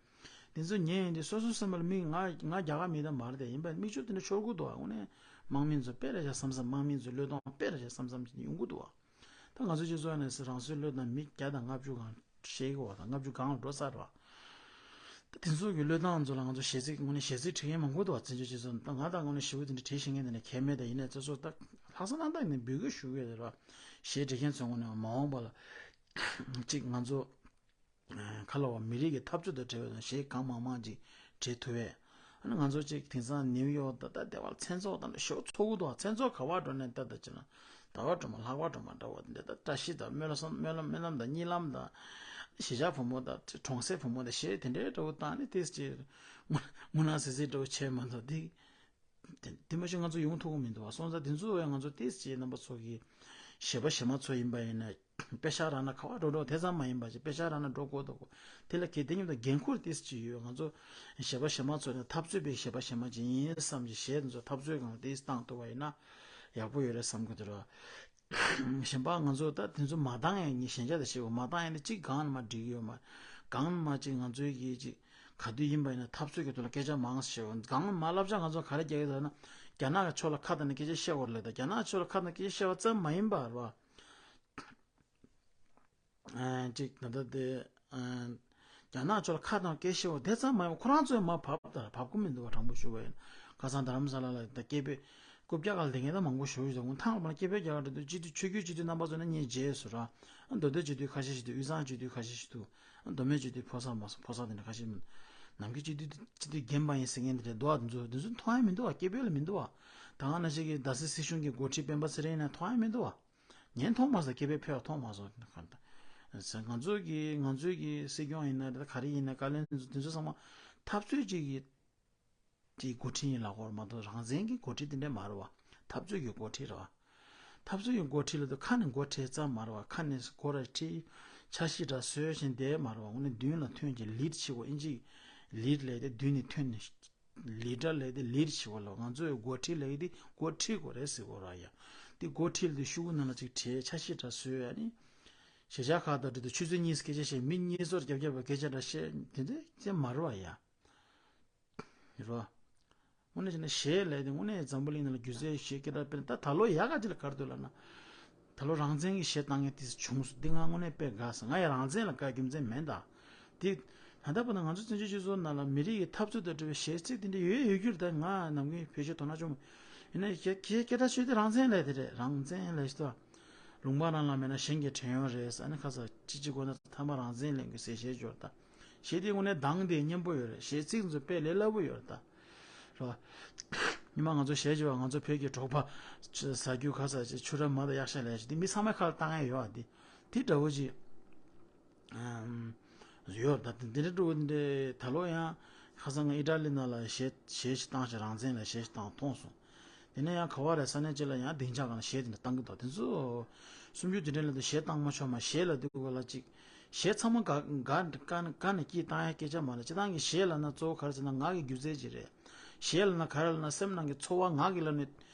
དེ་ཚོ་ཉན་ཡོང་དུས་སོ་སོའི་སེམས་པ་ལ་མིག་ང་ང་རྒྱ་གར་མི་དང་མ་རེད་དེ། ཡིན་པ་མིག་ཆུ་དེ་འདྲ་ཤོར་གི་འདུག་ཨ། དངོས་གནས་དམག་མི་ཚོ་དཔེ་རེད་ཤག་བསམ་བསམ། དམག་མི་ཚོའི་བློས་གཏོང་དཔེ་རེད་ཤག་བསམ་བསམ་ཅིག་ཡོང་གི་འདུག་ཨ། ད་ང་ཚོ་སྤྱི་ཚོགས་ནས་རང་སོའི་བློས་བཏང་མི་བརྒྱ་དང་ལྔ་བཅུ་སྒང་ཤེས་གི་བ་དང་། ལྔ་བཅུ་སྒང་ལ་འགྲོ་ཚར་བ། ད་དེ་ཚོ་གི་བློས་བཏང་ཚོ་ལ་ང་ཚོ་གཞས་ཚིག་དངོས་གནས་གཞས་ཚིག་བྲིས་མཁན་མང་པོ་འདུག་བ། བཙན་བྱོལ་སྤྱི་ཚོགས་ནང་། ད་ང་དང་དངོས་གནས་ཞེ་པོ་དེ་འདྲ་བྲིས་ཤེས་མཁན་དེ་འདྲ་གལ་མེད། ད་ཡིན་ནའི་སོ་སོ་ད་ལྷག་བསམ་རྣམ་དག་ནས་འབོད་སྐུལ་ཞུ་གི་ཡོད་རེད་བ། གཞས་འབྲི་མཁན་ཚོ་དངོས་གནས་མ་འོངས་པ་ལ་ཅིག་ང་ཚོ་ཁ་ལོ་བ་མི་རིགས་ཀྱི་འཐབ་རྩོད་དང་འབྲེལ་བའི་གཞས་གང་མང་མང་ཅིག་བྲིས་ཐུབ་པས། ཨ་ནི་ང་ཚོ་ཅིག་དེང་སང་ནིའུ་ཡོག་ད་ལྟ་དེ་བར་མཚན་ཚོགས་དང་ཞོ་ཚོགས་འདུ། མཚན་ཚོགས་ག་བར་འགྲོ་ནས་ལྟ་ད་ཅི་ན། ཟླ་བ་སྒྲོལ་མ་ལྷག་པ་སྒྲོལ་མ་འདྲ་བོ་དེ་འདྲ་ད་བཀྲ་ཤིས་དང་སྨོན་ལམ་སྨོན་ལམ་སྨོན་ལམ་དང་གཉིད་ལམ་དང་། གཞིས་ཆགས་བུ་མོ་དང་གྲོང་གསེབ་བུ་མོ་དང་གཞས་དེ་འདྲའི་འདྲ་བོ་བཏང་ནས་ཏིས་ཅིག་ངུ་ན་སི་སི་འདྲ་བོ་བྱས་མ་གཏོགས་དེ། དེ་དེ་མ་གཞི་ང་ཚོ་ཡོང་ཐུབ་ཀྱི་མི་འདུག་བ། སོང་ཙང་དེ་ཚོ་ཡང་ང་ཚོ་ཏིས་ཅིག་རྣམ་པ་ཚོ་གི་གཞས་པ་གཞས་མ་ཚོ་ཡིན་པ་ཡིན་ན། དཔེ་ཆ་རག་ན་ག་བ་འགྲོ་འགྲོ་དེ་ཙམ་མ་ཡིན་པ་ཅིག་དཔེ་ཆ་རག་ན་འགྲོ་དགོས་འདུག་གོ། དེ་ལ་གལ་ཏེ་མཉམ་དུ་འགན་ཁུར་ཏིས་ཅིག་ཡོད། ང་ཚོ་གཞས་པ་གཞས་མ་ཚོ་ནི་འཐབ་རྩོད་པའི་གཞས་པ་གཞས་མ་ཅིག་ཡིན་བསམ་གྱི་གཞས་དེ་ཚོ་འཐབ་རྩོད་སྒང་ཏིས་བཏང་ཐུབ་པ་ཡིན་ན་ཡག་པོ་ཡོད་རེད་བསམ་གྱི་འདུག་ར། གཞན་པ་ང་ཚོ་ད་དེ་ཚོ་མ་བཏང་ཡང་ངས་ཞན་ཆ་དེ་བཤད་གོ། མ་བཏང་ཡང་ནི་གཅིག་སྒང་ནས་མར་འགྲིག་གི་ཡོད་མ་རེད། སྒང་ནས་མར་གཅིག་ང་ཚོའི་གི་གཅིག་ག་དུས་ཡིན་པ་ཡིན་ན་འཐབ་རྩོད་ཀྱི་ཐོག་ལ་སྐད་ཆ་མང་ཙམ་བཤད་གོ། སྒང་ནས་མར་བསླབ་བྱ་ང་ཚོ་ག་རེ་རྒྱག་གི་འདུག་ན། རྒྱ་ནག་གི་ཕྱོགས་ལ་ཁ་བཏང་ནས་སྐད་ཆ་བཤད་དགོས་རེད་ལབ། ད་རྒྱ་ནག་ཕྱོགས་ལ་ཁ་བཏང་སྐད་ཆ་བཤད་པ་ཙམ་མ་ཡིན་པ་རེད་བ། ཨ། གཅིག་ད་ལྟ་དེ། ཨ། རྒྱ་ནག་ཕྱོགས་ལ་ཁ་བཏང་སྐད་བཤད་པ་དེ་ཙམ་མ་ཡིན་པ། ཁོ་རང་ཚོས་མར་བབས་ད་བབས་ཀྱི་མི་འདུག་བ། དྲང་པོ་ཞུ་བ་ཡིན་ན། ཁ་སང་རྡ་རམ་ས་ལ་ལ་ད་སྐད་འབོད། རྐུབ་བཀྱག་སྒང་ལ་བསྡད་མཁན་ད་མང་པོ་ཞེ་པོ་ཞིག་འདུག་ཐང་ལ་མར་སྐྱེ་འཕེལ་རྒྱག་ག་འགྲོ་དུས་སྤྱི་འཐུས་ཆོས་བརྒྱུད་སྤྱི་འཐུས་རྣམ་པ་ཚོ་ནི་ངས་མཇལ་སོང་ར། མདོ་སྟོད་སྤྱི་འཐུས་ཁ་ཤས་ཤིག་འདུག་དབུས་གཙང་སྤྱི་འཐུས་ཁ་ཤས་ཤིག་འདུག་མདོ་སྨད་སྤྱི་འཐུས་ཕོ་གསར་མ་སོང་ཕོ་གསར་དེ་འདྲ་ཁ་ཤས་མིན། ནམ་རྒྱུན་སྤྱི་འཐུས་སྤྱི་འཐུས་རྒན་པ་ཡིན་ཟེར་མཁན་དེ་འདྲ་འདུག་ཨ། དེ་ཚོ་དེ་ཚོ་མཐོང་ཡ་མི་འདུག་ཨ། སྐྱེ་འཕེལ་ལ་མི་འདུག་ཨ། ད་ག་ནང་བཞིན་གྱི་ད་སེ་སྲིད་གཞུང་གི་འགོ་ཁྲིད་སྤེན་པ་ཚེ་རིང་ཡིན་ན་མཐོང་ཡ་མི་འདུག་ཨ། ངས་མཐོང་མ་སོང་། སྐྱེ་འཕེལ་ཕེབས་པ་མཐོང་མ་སོང་། ང་ཚོ་གི་ང་ཚོའི་གི་སྲིད་སྐྱོང་ཡིན་ན་རེད། ག་རེ་ཡིན་ན། བཀའ་བློན་དེ་ཚོ་དེ་ཚོ་ཚང་མ་འཐབ་རྩོད་ཅིག་གི་དེའི་འགོ་ཁྲིད་ཡིན་ལབ་དགོས་རེད་མ་གཏོགས་རང་བཙན་གྱི་འགོ་ཁྲིད་དེ་འདྲ་མ་རེད་བ། འཐབ་རྩོད་ཀྱི་འགོ་ཁྲིད་རེད་བ། འཐབ་རྩོད་ཀྱི་འགོ་ཁྲིད་ལབ་དུས་ཁ་ནས་འགོ་ཁྲིད་ཙམ་མ་རེད་བ། ཁ་ནས་སྒོ་ར་ཁྲིད། འཆར་གཞི་འདྲ་བཟོས་བཞིན་བསྡད་མ་རེད་བ། དངོས་གནས་མདུན་ལ་ཐོན་གྱི་ལིཌ་བྱེད་དགོས། ཨིན་ཇི་ལིཌ་ལབ་དེ་མདུན་ནས་ཐོན་ནས་ལིཌ་ལབ་དེ་ལིཌ་བྱེད་དགོས་ལབ། ང་ཚོའི་འགོ་ཁྲིད་ལབ་དེ་འགོ་ཁྲིད་དགོས་རེད་ཟེར་དགོས་ར་ཡ། དེ་འགོ་ཁྲིད་ལབ་དེ་ཤོག་གུ་ནང་ལ་ཅིག་བྲིས། འཆར་གཞི་འདྲ་བཟོས། ཨ་ནི་གཞིས་ཆགས་ཁག་དང་འབྲེལ་དུ་ཆུ་ཚོད་གཉིས་སྐད་ཆ་བཤད། མི་གཉིས་ཚོར་རྒྱབ་རྒྱབ་པ་སྐད་ཆ་འདྲ་བཤད། དེ་འདྲ་ཅན་མ་རེད་བ་ཡ། རོ། དངོས་གནས་བྱས་ན་གཞས་ལབ་དེ་དངོས་གནས་འཛམ་བུ་གླིང་ནང་ལ་སྒྱུ་རྩལ་གཞས་སྐད་གྲགས་སྤེལ་ད་ད་ལོ་ཡག་ག་ཅིག་ལ་ག་རེ་འདུག་ལབ་ན། ད་ལོ་རང་བཙན་གྱི་གཞས་བཏང་མཁན་དེ་བྱུང་སོང་། འདི་ང་དངོས་གནས་དཔེ་དགའ་སོང་། ང་ཡང་རང་བཙན་ལ་དགའ་རྒྱུ་མཚན་མེད་ད། དེ་ད་ལྟ་བར་དུ་ང་ཚོ་བཙན་བྱོལ་སྤྱི་ཚོགས་ནང་ལ་མི་རིགས་ཀྱི་འཐབ་རྩོད་དང་འབྲེལ་བའི་གཞས་ཚིག་དེ་འདྲ་ཡོད་ཡོད་རྒྱུ་རེད། ད་ང་ནམ་རྒྱུན་བེད་སྤྱོད་དོ་སྣང་ཆུང་མོ་ཡིན་ན་སྐད་སྐད་སྐད་གྲགས་ཆོད་དེ་རང་བཙན་ལབ་དེ་རེད། རང་བཙན་ལབ་ཞིག་ད། ལུང་པ་རང་ལ་མེད་ན་གཞན་གྱིས་དྲན་ཡོང་རེད་ཟེར། ཨ་ནི་ཁ་ས་ཅི་ཅི་གོ་ན་ཐ་མ་རང་བཙན་ལེན་དགོས་ཟེར་གཞས་སྦྱོར་ད། གཞས་དེ་དངོས་གནས་གདངས་དེ་སྙན་པོ་ཡོད་རེད། གཞས་ཚིག་ཚོ་དཔེ་ལས་སླ་པོ་ཡོད་རེད་ད། རོ། ཉི་མ་ང་ཚོ་གཞས་སྦྱོར་བ་ང་ཚོ་བོད་ཀྱི་འབྲོག་པ་ཟ་རྒྱུ་ཁ་ས་ཅི་ཆུ་ར་མ་དང་གཡག་ཤ་ལས་ཀྱི་དེ་མི་ཚང་མའི་ཁ་ལ་བཏང་ཡ་ཡོད་ཨ། དེ་དེ་འདྲ་བོ་ཅིག་ཨམ། ཡོད་ད། དེ་འདྲ་འགྲོ་འདི་ད་ལོ་ཡང་ཁ་སང་ང་ཨི་ཊ་ལི་ནང་ལ་གཞས་གཞས་ཤིག་བཏང་ཞིག་རང་བཙན་ལ་གཞས་ཤིག་བཏང་མཐོང་སོང་། དེ་ནས་ཡང་ག་བ་རེད་ས་གནས་གཅིག་ལ་ཡང་སྡིངས་ཆ་སྒང་ལ་གཞས་དེ་འདྲ་བཏང་གི་འདུག་དེ་ཚོ་སུམ་ཅུ་དེ་འདྲ་ལ་དུ་གཞས་བཏང་མ་ཆོག་མ། གཞས་ལ་དུ་ག་ལ་ཅིག་གཞས་ཚང་མ་ག་ག་ག་ག་ནས་སྐྱིད་བཏང་ཡ་སྐད་ཆ་མ་རེད། སྤྱི་བཏང་གི་གཞས་ལ་ན་གཙོ་བོ་ག་རེ་ཟེར་ན་ངག་གི་སྒྱུ་རྩལ་ཅིག་རེད། གཞས་ལ་ན་ག་རེ་ལ་ན་སེམས་ནང་གི་ཚོར་བ་ངག་གི་ལ་ནི་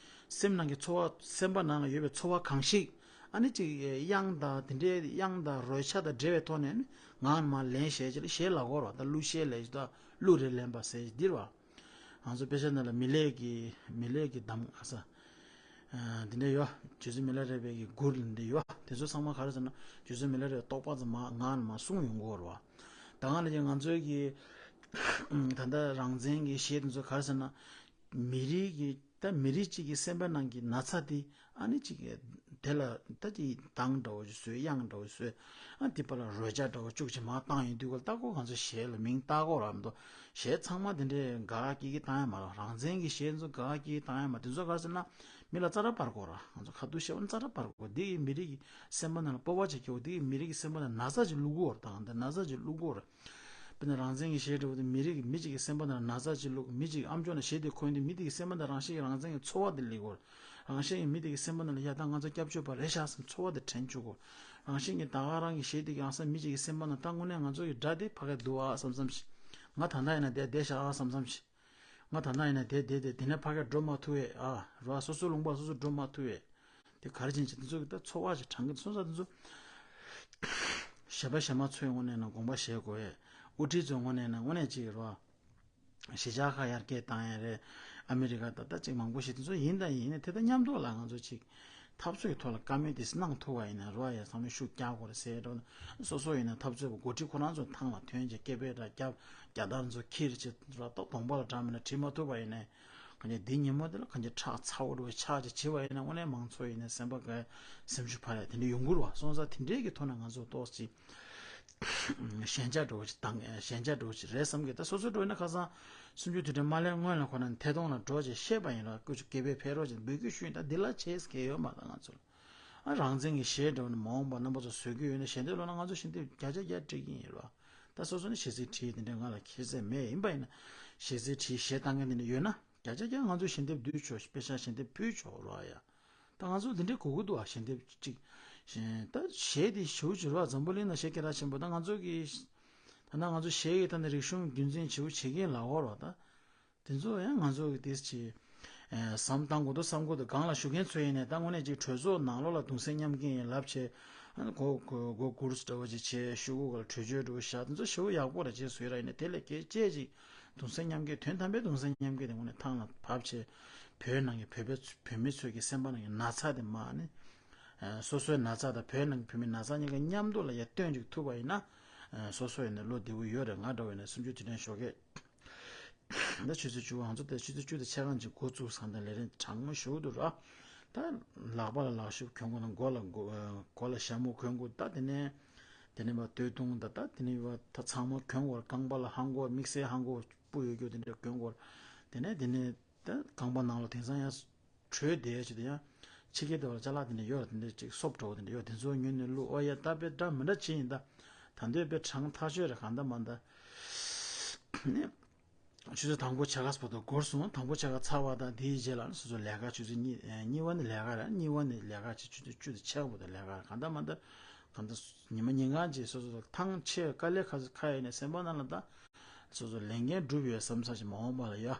སེམས་ནང་གི་ཚོར་བ་སེམས་པ་ནང་ལ་ཡོད་པའི་ཚོར་བ་གང་ཞིག་ཨ་ནི་ཅིག་དབྱངས་དང་དེ་འདྲའི་དབྱངས་དང་རོལ་ཆ་དང་འབྲེལ་བའི་ཐོག་ནས་ནི་ངག་ནས་མར་ལེན་བྱས་ཅིག་ལ་གཞས་ལབ་དགོས་རེད་བ། ད་གླུ་གཞས་ལབ་ཅིག་ད་གླུ་རེ་ལེན་པ་ཟེར་ཅིག་འདི་རེད་བ། ང་ཚོ་དཔེ་ཆ་ནང་ལ་མི་ལས་ཀྱི་མི་ལས་ཀྱི་གདམས་ཨ་ས། འདི་འདྲ་ཡོད། རྗེ་བཙུན་མི་ལ་རས་པའི་གི་མགུར་འདི་ཡོད། དེ་ཚོ་ཚང་མ་ག་རེ་ཟེར་ན་རྗེ་བཙུན་མི་ལ་རས་པའི་རྟོགས་པ་ཙམ་མ་ངག་ནས་མར་གསུངས་ཡོང་གི་ཡོད་རེད་བ། ད་ག་ནང་བཞིན་ང་ཚོའི་གི་ད་ལྟ་རང་བཙན་གྱི་གཞས་དེ་ཚོ་ག་རེ་ཟེར་ན། མི་རིགས་ཀྱི་ད་མི་རིགས་གཅིག་གི་སེམས་པ་ནང་གི་ན་ཚ་དེ་ཨ་ནི་གཅིག་གི་དེ་ལ་ད་ཅིག་གདངས་འདྲ་བོ་ཞིག་བཟོས། དབྱངས་འདྲ་བོ་ཞིག་བཟོས། ཨ་དེ་པ་ལ་རོལ་ཆ་འདྲ་བོ་བཅུག་ཅིག་མར་བཏང་ཡོང་དུས་ག་ལ་ད་ཁོ་ང་ཚོ་གཞས་ལ་མིང་བཏགས་དགོས་ར་མི་འདུག་གཞས་ཚང་མ་དེ་འདྲའི་དགའ་དགའ་སྐྱིད་སྐྱིད་བཏང་ཡ་མ་རེད། རང་བཙན་གྱི་གཞས་ཚོ་དགའ་དགའ་སྐྱིད་སྐྱིད་བཏང་ཡ་མ་རེད། དེ་ཚོ་ག་རེ་ཟེར་ན་མི་ལ་རྩ་ར་སྤར་དགོས་ར། ང་ཚོ་ཁ་ཐུག་བཤད་པ་ན་རྩ་ར་སྤར་དགོས། འདི་གི་མི་རིགས་ཀྱི་སེམས་པ་ནང་ལ་སྤོབས་པ་ཅིག་སྐྱེ་དགོས། འདི་གི་མི་རིགས་ཀྱི་སེམས་པ་ནང་ན་ཚ་ཅིག་བླུག་དགོས་ར། ད་ང་འདི་ན་ཚ་ཅིག་བླུག་དགོས་ར། དཔེར་ན་རང་བཙན་གྱི་གཞས་འདྲ་བོ་དེ་མི་རིགས་ཀྱི་མི་གཅིག་གི་སེམས་པ་ནང་ན་ཚ་ཅིག་བླུག་མི་གཅིག་ཨམ་ཅོག་ནང་གཞས་དེ་གོ་ཡོང་དུས་མི་དེ་གི་སེམས་པ་ནང་རང་བཞིན་གྱི་རང་བཙན་གྱི་ཚོར་བ་དེ་སླེབས་དགོས། རང་བཞིན་གྱི་མི་དེ་གི་སེམས་པ་ནང་ལ་ཡ་ད་ང་ཚོ་སྐྱབས་བཅོལ་བ་རེད་ཤག་བསམ་ཚོར་བ་དེ་དྲན་བཅུག་དགོས། རང་བཞིན་གྱི་ད་ག་རང་གི་གཞས་དེ་གི་ཨང་སང་མི་གཅིག་གི་སེམས་པ་ནང་ད་དངོས་གནས་ང་ཚོ་གི་དགྲ་དེ་ཕ་གི་འདུག་ཨ་བསམ་བསམ་ཞིག་ང་ད་ལྟ་ཡིན་ན་བསྡད་བསྡད་ཤག་ཨ་བསམ་བསམ་ཞིག་ང་ད་ལྟ་ཡིན་ན་བསྡད་བསྡད་བསྡད་དེ་ནས་ཕ་གི་འགྲོ་མ་ཐུབ་པས་ཨ་རོ། སོ་སོའི་ལུང་པ་སོ་སོ་འགྲོ་མ་ཐུབ་པས། དེ་ག་རེ་བྱས་ནས་བྱས་དེ་ཚོ་གི་ད་ཚོར་བ་ཞིག་དྲངས་གི་སོང་ཙང་དེ་ཚོ་གཞས་པ་གཞས་མ་ཚོའི་ངོས་ནས་ན་དགོངས་པ་བཞེས་དགོས་ཡས། དབུ་ཁྲིད་ཚོའི་ངོས་ནས་ན་དངོས་གནས་ཅིག་རོ། གཞིས་ཆགས་ཁག་ཡར་རྒྱས་བཏང་ཡས་རེད། ཨ་མི་རི་ཀ་ད་ལྟ་ཅིག་མང་པོ་ཞིག་དེ་ཚོ་ཡིན་དང་ཡིན་ནས་དེ་ད་མཉམ་དུ་ལ་ང་ཚོ་ཅིག་འཐབ་རྩོད་ཀྱི་ཐོག་ལ་བཀའ་མོལ་དེ་གནང་ཐུབ་པ་ཡིན་ན་རོ། ཡ་ཚང་མས་ཤུགས་རྒྱག་དགོས་རེད་ཟེར་འགྲོ་ན་སོ་སོ་ཡིན་ན་འཐབ་རྩོད་པ་འགོ་ཁྲིད་ཁོ་རང་ཚོ་ཐང་ལ་ཐོན་བྱས་སྐད་འབོད་འདྲ་རྒྱབ། རྒྱ་དར་ཚོ་འཁྱེར་བྱས་ར་ཏོག་གདོང་པ་ལ་འགྲམ་མེད་ན་བྲིས་མ་ཐུབ་པ་ཡིན་ནས། གང་ཅི་འདི་ཉིན་མོ་དེ་ལ་གང་ཅི་ཁྲག་ཚ་བོ་འདྲ་བོ་ཆགས་ཅིག་བྱེད་པ་ཡིན་ན་དངོས་གནས་མང་ཚོགས་ཡིན་ན་སེམས་པ་དགའ་སེམས་ཤུགས་འཕར་ཡ་དེ་འདྲ་ཡོང་གི་རེད་བ། སོང་ཙང་དེ་འདྲའི་གི་ཐོག་ནས་ང་ཚོ་ཏོག་ཙམ་ཞན་ཆ་འདྲ་བོ་ཅིག་དང་ཞན་ཆ་འདྲ་བོ་ཅིག་རེད་བསམ་གི། ད་སོ་སོ་འདྲ་བོ་ཡིན་ན་ཁ་སང་སུམ་ཅུ་དུས་དྲན་མ་སླེབས་སྔོན་ལ་ཁོ་ན་ཐད་གཏོང་ལ་འགྲོ་བྱས་བཤད་པ་ཡིན་ར། སྐུ་ཞབས་སྐད་འབོད་ཕེབས་རོགས་བྱས་འབོད་སྐུལ་ཞུས་ཡིན། ད་འདི་ལ་བྱེད་ས་གལ་ཡོད་མ་རེད་ང་ཚོ་ལ། ཨ་རང་བཙན་གྱི་གཞས་འདྲ་བོ་ནི་མ་འོངས་པ་རྣམ་པ་ཚོ་བཟོ་གི་ཡོད་ན་ཞལ་འདེབས་སློག་ན་ང་ཚོ་ཞལ་འདེབས་བརྒྱ་ཆ་བརྒྱ་སྤྲད་ཀྱི་ཡིན་ར། ད་སོ་སོ་ནས་གཞས་ཚིག་བྲིས་དེ་འདྲ་ང་ལ་ཁྱད་ཚད་མེད། ཡིན་པ་ཡིན་ན་གཞས་ཚིག་བྲིས་གཞས་བཏང་མཁན་དེ་འདྲ་ཡོད་ན་བརྒྱ་ཆ་བརྒྱ་ང་ཚོ་ཞལ་འདེབས་བསྡུས་ཆོག་དཔེ་ཆ་ཞལ་འདེབས་ཕུལ་ཆོག་ར་ཡ། ད་ང་ཚོ་འདི་འདྲའི་གོ་གི་འདུག་ཨ། ཞལ་འདེབས་གཅིག་ཞེས་ད་གཞས་དེ་ཞེ་པོ་ཅིག་ར་འཛམ་བུ་གླིང་ན་གཞས་སྐད་གྲགས་ཆེན་པོ། ད་ང་ཚོ་གི་ད་ན་ང་ཚོ་གཞས་ཀྱི་ཐད་ནས་རིག་གཞུང་རྒྱུན་འཛིན་བྱེད་པོ་བྱེད་མཁན་ལ་འོ་ར་ད། དེ་ཚོ་ཡང་ང་ཚོ་གི་དེ་ཅི། ཨེ་བསམ་བཏང་དགོས་འདུག་བསམ་གྱི་འདུག་སྒང་ལ་ཞུགས་མཁན་ཚོ་ཡིན་ནས་ད་དངོས་གནས་ཅིག་གྲོས་ཚོགས་ནང་ལོགས་ལ་གདུང་སེམས་མཉམ་སྐྱེད་ཡིན་ལབ་བྱས། ཨ་ནི་གོ་གོ་གོ་གུར་སི་འདྲ་བོ་ཅིག་བྱས་ཤོག་གུ་ག་ལ་གྲོས་ཆོད་འདྲ་བོ་བཞག་དེ་ཚོ་ཞེ་པོ་ཡག་པོ་ར་བྱས་བཟོས་ར། ཡིན་ནས་དེ་ལས་སྐད་ཆ་ཅིག་གདུང་སེམས་མཉམ་སྐྱེད་དོན་དམ་པའི་གདུང་སེམས་མཉམ་སྐྱེད་དེ་དངོས་གནས་ཐང་ལ་བབས་བྱས། བོད་ནང་གི་བོད་པའི་བོད་མི་ཚོའི་གི་སེམས་པ་ནང་གི་ན་ཚ་དེ་མ་ནི། ཨ་སོ་སོའི་ན་ཚ་དང་བོད་ནང་གི་བོད་མིའི་ན་ཚ་གཉིས་ཀ་མཉམ་དུ་ལ་ཡ་སྟོན་ཅིག་ཐུབ་པ་ཡིན་ན། ཨ་སོ་སོ་ཡིན་ན་བློ་བདེ་པོ་ཡོད་རེད། ང་འདྲ་བོ་ཡིན་ན་སུམ་ཅུ་དུས་དྲན་ཞོགས་ཀས། ད་ཆུ་ཚོད་བཅུ་པ་ང་ཚོ་དེ་ཆུ་ཚོད་བཅུ་དང་ཕྱེད་ཀ་ཅིག་འགོ་བཙུགས་སང་ད་ལས་རིམ་དྲང་མོ་ཞུ་འདུག་ར། ད་ལག་པ་ལ་ལག་ཤུབས་གྱོན་དགོས་ན་མགོ་ལ་མགོ་མགོ་ལ་ཞྭ་མོ་གྱོན་དགོས། ད་དེ་ནས་དེ་ནས་བ་སྟོད་ཐུང་ད་ད་དེ་ནས་བ་ད་ཚང་མ་གྱོན་དགོས། རྐང་པ་ལ་ལྷམ་གོག་དམིགས་བསལ་ལྷམ་གོག་སྤུ་ཡོད་རྒྱུ་དེ་འདྲ་གྱོན་དགོས། དེ་ནས་དེ་ནས་ད་རྐང་པ་ནང་ལ་དེང་སང་ཡང་དྲོད་བསྡད་ཡ་ཅིག་དེ་ཡང་ཕྱི་རྒྱལ་དུ་བ་ལ་ཅ་ལག་དེ་འདྲ་ཡོད་ར། དེ་འདྲ་ཅིག་སོབ་འདྲ་བོ་དེ་འདྲ་ཡོད། དེ་ཚོ་ཉོས་ནས་བླུགས། ཨོ་ཡ་ད་དཔེ་འདྲ་མི་འདྲ་བྱེད་ཡིན། ད་ད་འདོད་དཔེ་གྲང་ཐག་ཆོད་རེད། གང་ད་མ་ད་ནི་ཆུ་ཚོད་དང་པོ་ཕྱེད་ཀ་བར་དུ་འགོར་སོང་། དང་པོ་ཕྱེད་ཀ་ཚར་བ་དང་དེའི་རྗེས་ལ་ནི་སོ་སོ་ལས་ཀ། ཆུ་ཚོད་གཉིས་གཉིས་པ་ནི་ལས་ཀ་རེད། གཉིས་པ་ནི་ལས་ཀ་བྱེད། ཆུ་ཚོད་བཅུ་དང་ཕྱེད་ཀ་བར་དུ་ལས་ཀ་རེད། གང་ད་མ་ད་གང་ད་ཉི་མ་ཉིན་གང་ཅིག་སོ་སོ་ཐང་ཆད་དཀའ་ལས་ཁག་ཁག་ཡིན་ནས་སེམས་པ་ནང་ལ་ད་སོ་སོ་ལས་འགན་སྒྲུབ་ཡོད་བསམ་བསམ་ཞིག་མ་འོངས་པ་ལ་ཡ།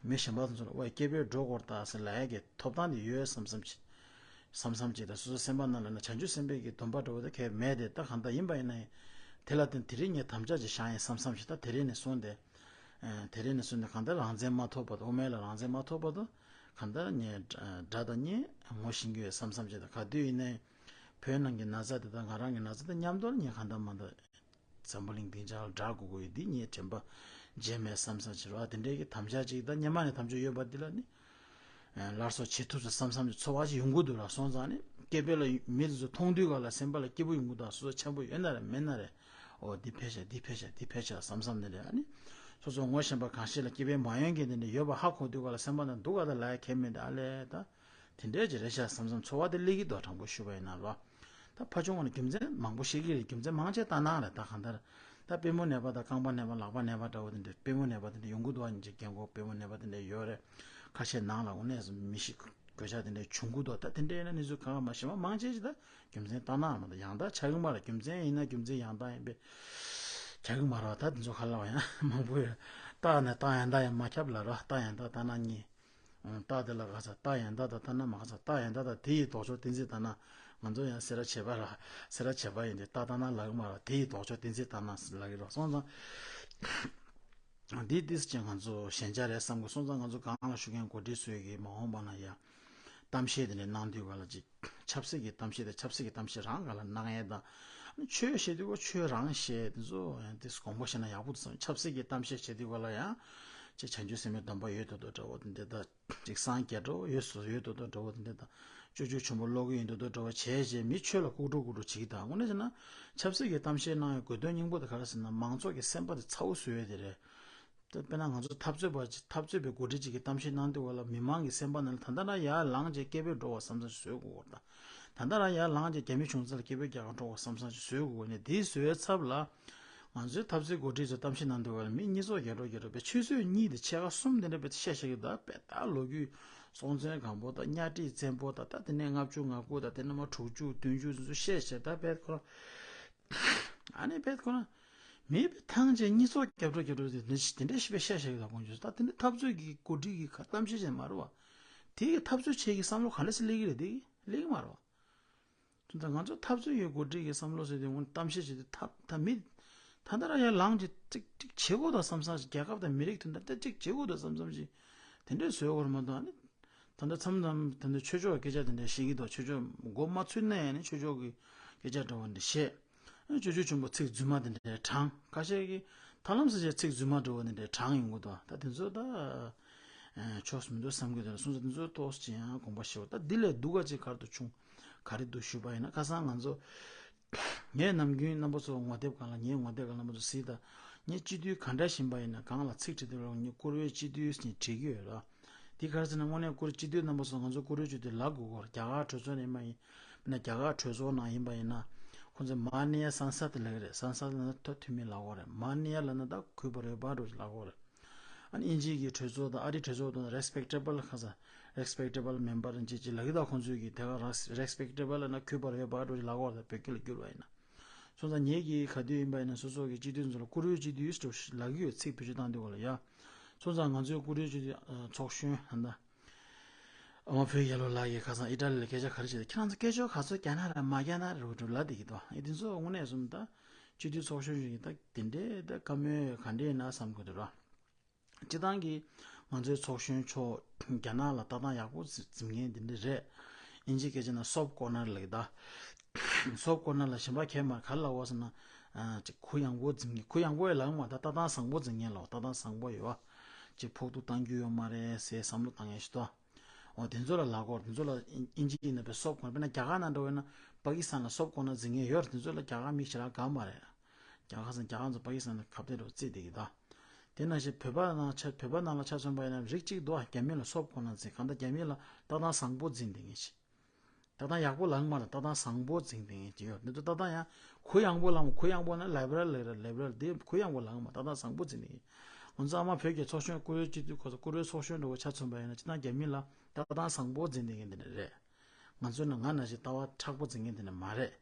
མི་གཞན་པ་ཚོ་ལ་ཝའི་སྐྱེ་བོས་འགྲོ་དགོས་ད་ཟེར་ལབ་ཡ་གི་ཐོབ་ཐང་དེ་ཡོད་བསམ་བསམ་ཅིག་བསམ་བསམ་ཅིག་དང་སོ་སོ་སེམས་པ་ནང་ལ་ན་བྱང་ཆུབ་སེམས་དཔའི་གི་སྡོམ་པ་འདྲ་བོ་དེ་གས་མེད་དེ། ད་གང་ལྟར་ཡིན་པ་ཡིན་ན་ཡང་དེ་ལ་བརྟེན་དེ་རིང་ངས་དམ་བཅའ་ཅིག་བཞག་ཡིན་བསམ་བསམ་ཞིག་ད་དེ་རིང་ནས་བཟུང་སྟེ་དེ་རིང་ནས་བཟུང་སྟེ་གང་ལྟར་རང་བཙན་མ་ཐོབ་བར་དུ། དབུ་མའི་ལ་རང་བཙན་མ་ཐོབ་བར་དུ་གང་ལྟར་ངས་དགྲ་དང་གཉེན་ངོ་ཤེས་ཀྱི་ཡོད་བསམ་བསམ་ཅིག་དང་། ག་དུས་ཡིན་ནའི་བོད་ནང་གི་ན་ཚ་དེ་དང་ང་རང་གི་ན་ཚ་དེ་མཉམ་དུ་ངས་གང་ལྟར་མ་ལྟར། འཛམ་བུ་གླིང་སྡིངས་ཆ་ལ་བསྒྲགས་དགོས་ཀྱི་ཡོད། འདི་ངའི་དྲན་པ་བརྗེད་མེད་བསམ་བསམ་ཅིག་རེད་བ། དེ་འདྲའི་གི་དམ་བཅའ་ཅིག་དང་སྔོན་མ་ནས་དམ་བཅའ་ཡོད་པ་འདི་ལ་ནི་སླར་གསོ་བྱེད་ཐུབ་ཚེ་བསམ་བསམ་ཅིག་ཚོར་བ་ཞིག་ཡོང་གི་འདུག་ར། སོང་ཙང་ནི་སྐྱེ་འཕེལ་ལ་མི་དེ་ཚོ་མཐོང་དུས་ག་ལ་སེམས་པ་ལ་སྐྱིད་པོ་ཡོང་གི་འདུག་སོ་སོ་ཆེན་པོ་ཡོད་ན་རེད་མེད་ན་རེད། ཨོ་འདི་ཕལ་ཆེར་འདི་ཕལ་ཆེར་འདི་ཕལ་ཆེར་བསམ་བསམ་ནི་རེད། ཨ་ནི་སོ་སོ་ངོ་ཤེས་པ་གང་ཞིག་ལ་སྐྱེ་འཕེལ་མ་ཡོང་མཁན་དེ་འདྲ་ཡོད་པ་ཧ་གོ་དུས་ག་ལ་སེམས་པ་ནང་སྡུག་ག་ད་ལ་ཡ་ཁྱད་མེད་དེ་ཨ་ལས་ད། དེ་འདྲའི་ཅིག་རེད་ཤག་བསམ་བསམ་ཚོར་བ་དེ་སླེབས་ཀྱི་འདུག་དྲང་པོ་ཞུས་པ་ཡིན་ན་རོ། ད་ཕར་ཕྱོགས་ནས་རྒྱུ་མཚན་མང་པོ་ཤེས་ཀྱི་རེད། རྒྱུ་མཚན་མང་ཆེ་ལྟ་ན་རེད། ད་གང་ལྟར་ད་པུས་མོ་ནད་པ་དང་རྐང་པ་ནད་པ་ལག་པ་ནད་པ་འདྲ་བོ་དེ་འདྲ། པུས་མོ་ནད་པ་དེ་འདྲ་ཡོང་གི་འདུག་ཨ་ནི་ཅིག་རྒན་གོག་པུས་མོ་ནད་པ་དེ་འདྲ་ཡོད་རེད། ཁ་ཤས་ནང་ལ་དངོས་གནས་སུ་མི་ཤི་གོད་ཆག་དེ་འདྲ་བྱུང་གི་འདུག་ད་དེ་འདྲ་ཡིན་ན་གནས་ཚུལ་གང་ག་མ་ཤེས་པ་མང་ཆེ་ཅིག་ད་རྒྱུ་མཚན་ལྟ་ན་མ་གཏོགས་ཡང་དག་ཆགས་ཀྱི་མ་རེད། རྒྱུ་མཚན་ཡིན་ན་རྒྱུ་མཚན་ཡང་དག་ཡིན་པས་ཆགས་ཀྱི་མ་རེད་བ། ད་དེ་ཚོ་ཁ་ལ་བ་ཡང་མང་པོ་ཡོད། རྟགས་ནས་རྟགས་ཡང་དག་ཡང་མ་ཁྱབ་ལ་རོ། རྟགས་ཡང་དག་ལྟ་ན་གཉིས། རྟགས་དེ་ལ་ག་ས་རྟགས་ཡང་དག་དང་ལྟ་ན་མ་ག་ས་རྟགས་ཡང་དག་དང་དེ་ཡི་ལྡོག་ཕྱོགས་གཏན་ཚིགས་ལྟ་ན། ང་ཚོ་ཡང་སེ་ར་བྱེས་པ་ར། སེ་ར་བྱེས་པ་ཡིན་ཏེ་རྟགས་ལྟ་ན་ལག་མ་ར། དེ་ཡི་ལྡོག་ཕྱོགས་གཏན་ཚིགས་ལྟ་ན་ལག་གི་རོ། སོང་ཙང་འདི་ཏིས་ཅན་ང་ཚོ་ཞན་ཆ་རེད་བསམ་གི། སོང་ཙང་ང་ཚོ་གང་ལ་ཞུ་མཁན་འགོ་ཁྲིད་ཚོས་ཀྱི་མ་འོངས་པ་ན་ཡང་གཏམ་བཤད་དེ་འདྲ་གནང་དུས་ག་ལ་ཅིག་ཆབ་སྲིད་ཀྱི་གཏམ་བཤད་དེ་ཆབ་སྲིད་ཀྱི་གཏམ་བཤད་རང་ག་ལ་གནང་ཡས་དང་། ཆོས་བཤད་དུས་ག་ཆོས་རང་བཤད་དེ་ཚོ་ཡང་དེ་དགོངས་པ་བཞེས་ན་ཡག་པོ་འདུག་བསམ། ཆབ་སྲིད་ཀྱི་གཏམ་བཤད་བྱེད་དུས་ག་ལ་ཡང་ཅིག་བྱང་ཆུབ་སེམས་དཔའི་སྡོམ་པ་ཡོད་དོ་དོ་འདྲ་བོ་དེ་འདྲ་དང་། ཅིག་སངས་རྒྱས་འདྲ་བོ་ཡོད་སོ་ཡོད་དོ་དོ་འདྲ་བོ་དེ་འདྲ་དང་། སྤྱོད་འཇུག་ཆེན་པོ་ཀློག་གི་ཡིན་དོ་དོ་འདྲ་བོ་བྱས་བྱས་མི་ཆོས་ལ་ལྐུགས་འགྲོ་ལྐུགས་འགྲོ་བྱེད་ཀྱི་དང་། དངོས་གནས་བྱས་ན་ཆབ་སྲིད་ཀྱི་གཏམ་བཤད་གནང་བའི་དགོས་དོན་སྙིང་པོ་དེ་ག་རེ་ཟེར་ན་མང་ཚོགས་ཀྱི་སེམས་པ་དེ་ཚ་བོ་བཟོ་ཡས་དེ་རེད། ད་དཔེར་ན་ང་ཚོ་འཐབ་རྩོད་པ་ཅིག་འཐབ་རྩོད་པའི་འགོ་ཁྲིད་ཅིག་གིས་གཏམ་བཤད་གནང་དུས་ག་ལ་མི་མང་གི་སེམས་པ་ནང་ལ་ད་ལྟ་རང་ཡར་ལངས་བྱས་སྐད་འབོད་འགྲོ་བ་བསམ་བསམ་ཞིག་བཟོ་དགོས་ཀྱི་རེད། ད་ད་ལྟ་རང་ཡར་ལངས་བྱས་རྒྱ་མི་གཞུང་ཚབ་ལ་སྐད་འབོད་རྒྱག་ག་འགྲོ་བ་བསམ་བསམ་ཞིག་བཟོ་དགོས་ཀྱི་རེད། དེ་བཟོ་བའི་ཚབ་ལ་ང་ཚོའི་འཐབ་རྩོད་འགོ་ཁྲིད་ཚོས་གཏམ་བཤད་གནང་དུས་ག་ལ་མི་གཉིས་ཚོགས་རྒྱག་འགྲོ་རྒྱག་འགྲོ་བའི་ཆུ་ཚོད་གཉིས་དང་ཕྱེད་ཀ་གསུམ་དེ་འདྲ་བའི་བཤད་བཤད་ཀྱི་ད་བས་ད་ལོ་རྒྱུས་སྲོང་བཙན་སྒམ་པོ་དང་གཉའ་ཁྲི་བཙན་པོ་དང་ད་དེ་ནས་ལྔ་བཅུ་ང་དགུ་དང་དེ་ནས་མ་དྲུག་ཅུ་བདུན་ཅུ་ཚོ་བཤད་བཤད་ད་བས་ཁོ་རང་ཨ་ནི་བས་ཁོ་རང་མི་བས་ཐང་ཆད་གཉིས་ཚོགས་རྒྱབ་འགྲོ་རྒྱབ་འགྲོ་དེ་འདྲ་དེ་འདྲ་ཞིག་བས་བཤད་བཤད་ཀྱི་ད་དགོངས་བྱུང་། ད་དེ་འདྲ་འཐབ་རྩོད་ཀྱི་འགོ་ཁྲིད་ཀྱི་ཁ་གཏམ་བཤད་བྱས་མ་རེད་བ། དེ་གི་འཐབ་རྩོད་བྱེད་ཀྱི་བསམ་བློ་ག་འདྲ་སེ་སླེབས་ཀྱི་རེད། དེ་གི་སླེབས་ཀྱི་མ་རེད་བ། དོན་དག་ང་ཚོ་འཐབ་རྩོད་ཡོད་འགོ་ཁྲིད་ཀྱི་བསམ་བློ་ཟེར་དུས་ངོ་གཏམ་བཤད་བྱེད་དུས་ཐབས་ད་མི་ད་ལྟ་རང་ཡར་ལངས་ཀྱི་ཅིག་ཅིག་བྱེད་དགོས་དང་བསམ་བསམ་ཞིག་རྒྱལ་ཁབ་དང་མི་རིགས་དོན་དག་ད་ཅིག་བྱེད་དགོས་དང་བསམ་བསམ་ཞིག་དེ་འདྲས་བཟོས་དགོས་རེད་མ་གཏོགས་ཨ་ནི་ད་ལྟ་མཚམས་མཚམས་ད་ལྟ་ཆོས་ཕྱོགས་སྐད་ཆ་དེ་འདྲས་བཤད་ཀྱི་འདུག་ཆོས་ཕྱོགས་མགོ་མ་ཚོས་ན་ཡང་ནི་ཆོས་ཕྱོགས་ཀྱི་སྐད་ཆ་འདྲ་བོ་འདྲ་བཤད། ཆོས་ཕྱོགས་ཆེན་པོ་ཚིག་རྫུན་མ་དེ་འདྲས་དྲངས། ཁ་ཤས་ཀྱིས་ཐར་ལམ་ཟེར་བྱས་ཚིག་རྫུན་མ་འདྲ་བོ་དེ་འདྲས་དྲངས་ཡོང་གི་འདུག་ད་དེ་ཚོ་ད་ཆོས་སུ་མི་འདུག་བསམ་གྱི་འདུག་སོང་ཙང་དེ་ཚོ་ཏོག་ཙམ་ཡང་དགོངས་པ་བཞེས་པ། ད་འདི་ལས་སྡུག་ག་ཅིག་ག་རེ་འདུག་བྱུང་། ག་རེ་འདུག་ཞུས་པ་ཡིན་ན། ཁ་སང་ང་ཚོ་ངས་ནམ་རྒྱུན་རྣམ་པ་ཚོ་ངོ་དེབ་སྒང་ལ་ངའི་ངོ་དེབ་སྒང་ལ་རྣམ་པ་ཚོ་གཟིགས་དང་། ངས་སྤྱི་འཐུས་ག་འདྲ་ཡིན་པ་ཡིན་ན་སྒང་ལ་ཚིག་བྲིས་དུས་ལ་ངས་བཀུར་འོས་སྤྱི་འཐུས་ཟེར་ནས་བྲིས་ཀྱི་ཡོད་ལ། དེ་ག་རེ་ཟེར་ན་དངོས་གནས་བཀུར་སྤྱི་འཐུས་རྣམ་པ་ཚོ་ང་ཚོ་བཀུར་འོས་སྤྱི་འཐུས་ལབ་དགོས་ཀྱི་རེད། རྒྱ་གར་གྲོས་ཚོགས་ནང་ཡིན་པ་ཡིན་ན། དཔེར་ན་རྒྱ་གར་གྲོས་ཚོགས་ནང་ཡིན་པ་ཡིན་ན། ཁོང་ཚོས་མ་ནི་ཡ་སན་སད་ལབ་ཀྱི་རེད། སན་སད་ལབ་ན་ད་འཐུས་མི་ལབ་ཀྱི་རེད། མ་ནི་ཡ་ལབ་ན་ད་གུས་པར་འོས་འཕགས་འགྲོ་ཅིག་ལབ་ཀྱི་རེད། ཨ་ནི་དབྱིན་ཇི་གི་གྲོས་ཚོགས་དང་ཨ་རིའི་གྲོས་ཚོགས་དང་རེ་སི་པེག་ཊེ་བལ་ཁ་ས་རེ་སི་པེག་ཊེ་བལ་མེམ་བར་ཅིག་ཅིག་ལབ་ཀྱི་ད། ཁོང་ཚོས་ཀྱི་དེ་ག་རེ་སི་པེག་ཊེ་བལ་ལབ་ན་གུས་པར་འོས་འཕགས་འགྲོ་ཅིག་ལབ་ཀྱི་རེད། བོད་སྐད་ལ་བསྒྱུར་བ་ཡིན་ན། སོང་ཙང་ངེད་ཀྱིས་ག་དུས་ཡིན་པ་ཡིན་ན་སོ་སོ་གི་སྤྱི་འཐུས་ཚོ་ལ་བཀུར་འོས་སྤྱི་འཐུས་ཞེས་ལབ་ཀྱི་ཡོད། ཚིག་བེད་སྤྱོད་བཏང་དུས་སྒང་ལ་ཡ། སོང་ཙང་ང་ཚོའི་བཀུར་འོས་སྤྱི་འཐུས་ཚོགས་གཞོན་ཧན་ད། ཨ་མ་བོད་རྒྱལ་ལོ་ལགས་ཀྱིས་ཁ་སང་ཨི་ཊ་ལི་ལ་སྐད་ཆ་ག་རེ་བཤད། ཁྱེད་རང་ཚོ་སྐད་ཆ་ག་ཚོད་རྒྱག་ན་ར་མ་རྒྱག་ན་ར་རུ་ལབ་བསྡད་ཀྱི་འདུག་ཨེ་དེ་ཚོ་དངོས་གནས་སོང་ད། སྤྱི་འཐུས་ཚོགས་གཞོན་ཞིག་ད་དེ་འདྲའི་ད་བཀའ་མོལ་ག་འདྲས་ཡིན་ན་བསམ་གྱི་འདུག་ར། སྤྱི་བཏང་གི་ང་ཚོའི་ཚོགས་གཞོན་མཆོག་རྒྱ་ནག་ལ་ལྟ་སྟངས་ཡག་པོ་འཛིན་མཁན་དེ་འདྲ་རེད། དབྱིན་ཇི་སྐད་ཆ་ན་སོབ་ཀོར་ནར་ལབ་ཀྱི་ད། སོབ་ཀོར་ནར་ལ་གཞན་པ་གས་མ་ག་རེ་ལབ་ཀྱི་ཟེར་ན། ཨ་ཅིག་གུ་ཡངས་པོ་འཛིན་མཁན། གུ་ཡངས་པོ་ཡང་ལབ་མ། ད་ལྟ་སྟངས་བཟང་པོ་འཛིན་མཁན་ལ། ལྟ་སྟངས་བཟང་པོ་ཡོད་པ། ཅིག་ཕོག་ཐུག་གཏང་རྒྱུ་ཡོད་མ་རེད་ཟེར་བསམ་བློ་བཏང་མཁན་ཞིག་འདུག་འོ་དེ་ཚོ་ལ་ལབ་དགོས། དེ་ཚོ་ལ་ཨིན་ཨིན་ཇི་ཡིན་ན་བས་སོབ་ཁོ་ན། དཔེར་ན་རྒྱ་གར་ནང་འདྲ་བོ་ཡིན་ན་པ་ཀི་སི་ཐན་ལ་སོབ་ཁོ་ན་འཛིན་མཁན་ཡོད་རེད། དེ་ཚོ་ལ་རྒྱ་གར་མི་ཞེ་དྲག་དགའ་མ་རེད། རྒྱ་གར་སང་རྒྱ་གར་ཚོ་པ་ཀི་སི་ཐན་ལ་ཁ་གཏད་རོགས་རྩིས་བསྡད་ཀྱི་ད། དེ་ནང་བཞིན་བོད་པ་ནང་ཆ་བོད་པ་ནང་ལ་ཆ་མཚོན་པ་ཡིན་ན་རིགས་གཅིག་འདུག་རྒྱ་མི་ལ་སོབ་ཁོ་ན་འཛིན། གང་ལྟར་རྒྱ་མི་ལ་ལྟ་སྟངས་བཟང་པོ་འཛིན་བསྡད་མཁན་ཞིག་ལྟ་སྟངས་ཡག་པོ་ལབ་མ་རེད། ལྟ་སྟངས་བཟང་པོ་འཛིན་བསྡད་མཁན་ཅིག་ཡོད། འདི་ཚོ་ལྟ་སྟངས་ཡང་གུ་ཡངས་པོ་ལབ་མ། གུ་ཡངས་པོ་ན་ལི་བྷེ་རལ་ལབ་རེད། ལི་བྷེ་རལ་དེ་གུ་ཡངས་པོ་ལབ་མ། ལྟ་སྟངས་བཟང་པོ་འཛིན་བསྡད་མཁན། ང་ཚོ་ཨ་མ་བོད་ཀྱི་ཚོགས་གཞོན་བཀུར་འོས་སྤྱི་འཐུས་ཁོ་ཚོ་བཀུར་འོས་ཚོགས་གཞོན་འདྲ་བོ་ཆ་མཚོན་པ་ཡིན་ན་སྤྱིར་བཏང་རྒྱ་མི་ལ་ལྟ་སྟངས་བཟང་པོ་འཛིན་བསྡད་མཁན་དེ་འདྲ་རེད། ང་ཚོ་ནང་ང་ནང་བཞིན་ལྟ་བ་མཁྲེགས་པོ་འཛིན་མཁན་དེ་འདྲ་མ་རེད།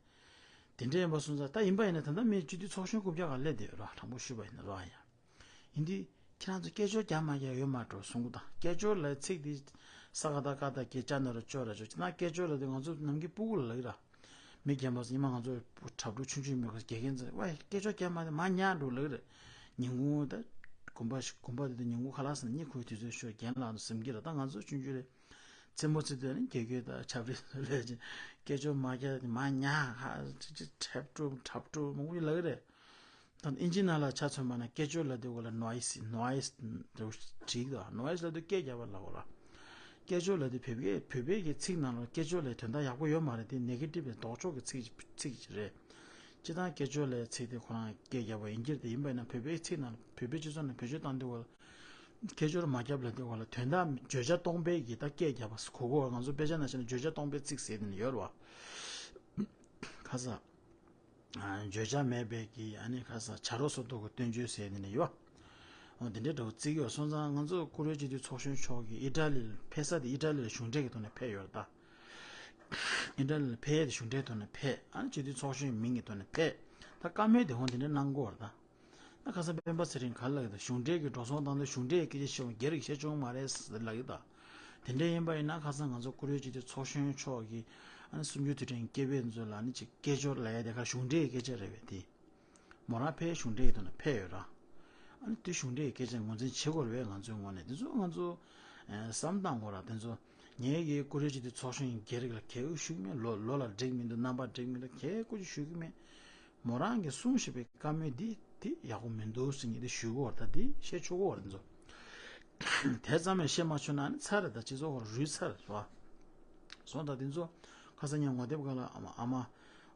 དེ་འདྲ་ཡིན་པ་སོང་ཙང་། ད་ཡིན་པ་ཡིན་ན་ད་ལྟ་མི་སྤྱི་འཐུས་ཚོགས་གཞོན་རྐུབ་བཀྱག་སྒང་སླེབས་བསྡད་ཡོད་ར། དྲང་པོ་ཞུས་པ་ཡིན་ན་ར། ཡ་ཡིན་དུས་ཁྱེད་རང་ཚོ་སྐད་ཅོར་རྒྱག་མ་རྒྱག་ཡོད་མ་འགྲོ་གསུང་གི་ད། སྐད་ཅོར་ལབ་ཚིག་དེ་ས་ཀ་བཏགས་སྐ་བཏགས་སྐྱ་ན་རོ་ཅོ་ར་ཅོ། ཅི་ན་སྐད་ཅོར་ལབ་དུས་ང་ཚོ་ནམ་རྒྱུན་སྤུ་གུ་ལ་ལབ་ཀྱི་ར། མི་རྒན་པ་ཚོ་ཉི་མ་ང་ཚོ་གྲྭ་ཕྲུག་ཆུང་ཆུང་མི་ཁ་དགེ་རྒན་ཚོ་ཝེ་སྐད་ཅོར་རྒྱག་མ་དེ་མ་ཉར་འགྲོ་ལབ་ཀྱི་རེད། ཉིན་གུང་ད་དགོན་པ་ཞིག་དགོན་པ་དེ་དུས་ཉིན་གུང་ཁ་ལག་ཟ་ནས་གཉིད་ཁུག་དུས་ཚོད་ཤོར་རྒན་ལགས་ཚོ་ཟིན་གྱི་རེད། ད་ང་ཚོ་ཆུང་ཆུང་རེད། རྩེད་མོ་རྩེ་དུས་ནི་དགེ་རྒན་དང་ཆབ་རེ་ཚོ་ལབ་ཅིང་སྐད་ཅོར་མ་རྒྱག་དེ་མ་ཉར་ཧ་ཅི་ཅི་ཁྲབ་ཁྲུབ་ཁྲབ་ཁྲུབ་མང་པོ་ལབ་ཀྱི་རེད། ད་ཨིན་ཇི་ནང་ལ་ཆ་མཚོན་པ་ན་སྐད་ཅོར་ལབ་དུས་སྒང་ལ་ནོའི་སི། ནོའི་སི་བྲིས་དང་། ནོའི་སི་ལབ་དུས་སྐད་རྒྱབ་པ་ལབ་དགོས་ར། སྐད་ཅོར་ལབ་དུས་བོད་སྐད་བོད་པའི་གི་ཚིག་ནང་ལ་སྐད་ཅོར་ལབ་དོན་དག་ཡག་པོ་ཡོད་མ་རེད། དེ་ནེ་གེ་ཊིབ་དེ་ལྡོག་ཕྱོགས་ཀྱི་ཚིག་ཚིག་ཅིག་རེད། སྤྱིར་བཏང་སྐད་ཅོར་ལབ་ཚིག་དེ་ཁོ་རང་སྐད་རྒྱབ་པ་ཡིན་གྱི་རེད། དེ་ཡིན་པ་ཡིན་ན་བོད་པའི་ཚིག་ནང་ལ་བོད་པའི་སྤྱི་ཚོགས་ནང་བེད་སྤྱོད་བཏང་དུས་སྒང་ལ་སྐད་ཅོར་མ་རྒྱབ་ལབ་དུས་སྒང་ལ་དོན་དག་བརྗོད་བྱ་སྟོང་པའི་གི་ད་སྐད་རྒྱབ་པ་གོ་གོ། ང་ཚོ་དཔེ་ཆ་ནང་བཞིན་བརྗོད་བྱ་སྟོང་པའི་ཚིག་ཟེར་དེ་ནི་ཡོད་རེད་བ། ཁ་ས། བརྗོད་བྱ་མེད་པའི་གི་ཨ་ནི་ཁ་ས་བྱ་རོག་སོ་ཏོ་གི་སྟོན་བརྗོད་ཟེར་དེ་ནི་ཡོད། འོ་དེ་འདྲའི་འདྲ་བོ་བརྩི་གི་ཡོད། སོང་ཙང་ང་ཚོ་བཀུར་འོས་སྤྱི་འཐུས་ཚོགས་གཞོན་མཆོག་གིས་ཨི་ཊ་ལི་ལ་ཕེབས་ས་དེ་ཨི་ཊ་ལི་ལ་གཞུང་འབྲེལ་གྱི་ཐོག་ནས་ཕེབས་ཡོད་རེད་ད། ཨི་ཊ་ལི་ལ་ཕེབས་ཡས་དེ་གཞུང་འབྲེལ་ཐོག་ནས་ཕེབས། ཨ་ནི་སྤྱི་འཐུས་ཚོགས་གཞོན་མིང་གི་ཐོག་ནས་ཕེབས། ད་བཀའ་མོལ་དེ་འོང་དེ་འདྲ་གནང་གི་ཡོད་རེད་ད། ད་ཁ་སང་སྤེན་པ་ཚེ་རིང་ག་རེ་ལབ་ཀྱི་འདུག་གཞུང་འབྲེལ་གྱི་འགྲོ་སོང་བཏང་དུས་གཞུང་འབྲེལ་གྱི་སྐད་ཆ་བཤད་ཡོང་། སྒེར་གྱི་བཤད་ཆོག་མ་རེད་ཟེར་ལབ་ཀྱི་འདུག་དེ་འདྲ་ཡིན་པ་ཡིན་ན་ཁ་སང་ང་ཚོ་བཀུར་འོས་སྤྱི་འཐུས་ཚོགས་གཞོན་མཆོག་གིས་ཨ་ནི་གསུམ་བཅུ་དུས་དྲན་སྐྱེས་པའི་ཚོ་ལ་ཨ་ནི་ཅིག་སྐད་ཅོར་ལབ་ཡ་དེ་ག་གཞུང་འབྲེལ་གྱི་སྐད་ཆ་རེད་པས། དེ་མོ་རང་ཕེབས་གཞུང་འབྲེལ་གྱི་ཐོག་ནས་ཕེབས་ཡོད་ར། ཨ་ནི་དེ་གཞུང་འབྲེལ་གྱི་སྐད་ཆ་ངོས་འཛིན་བྱེད་དགོས་རེད་པས། ང་ཚོའི་ངོས་ནས་དེ་ཚོ་ང་ཚོ་ཨེ་བསམ་བཏང་དགོས་ར། དེ་ཚོ་ངས་ཀྱི་བཀུར་འོས་སྤྱི་འཐུས་ཚོགས་གཞོན་སྒེར་ལ་གལ་ཞུ་གི་མེད། ལོ་ལོ་ལ་འགྲིག་མི་འདུག་རྣམ་པ་འགྲིག་མི་འདུག་གལ་ཀུ་ཅི་ཞུ་གི་མེད། མོ་རང་གིས་གསུངས་བཞག་པའི་བཀའ་མོལ་འདི་དེ་ཡག་པོ་མི་འདུག་ཟེར་ངས་དེ་ཞུ་གི་ཡོད་རེད། ད་དེ་བཤད་ཆོག་གི་ཡོད་རེད། ཚོ་དེ་ཙམ་ཡང་བཤད་མ་ཆོག་ན་ནི་ཚར་རེད། ད་སྤྱི་ཚོགས་ཁོ་རུལ་ཚར་རེད་བ། སོང་ད་དེ་ཚོ་ཁ་སང་ངས་ངོ་དེབ་སྒང་ལ་ཨ་མ་ཨ་མ་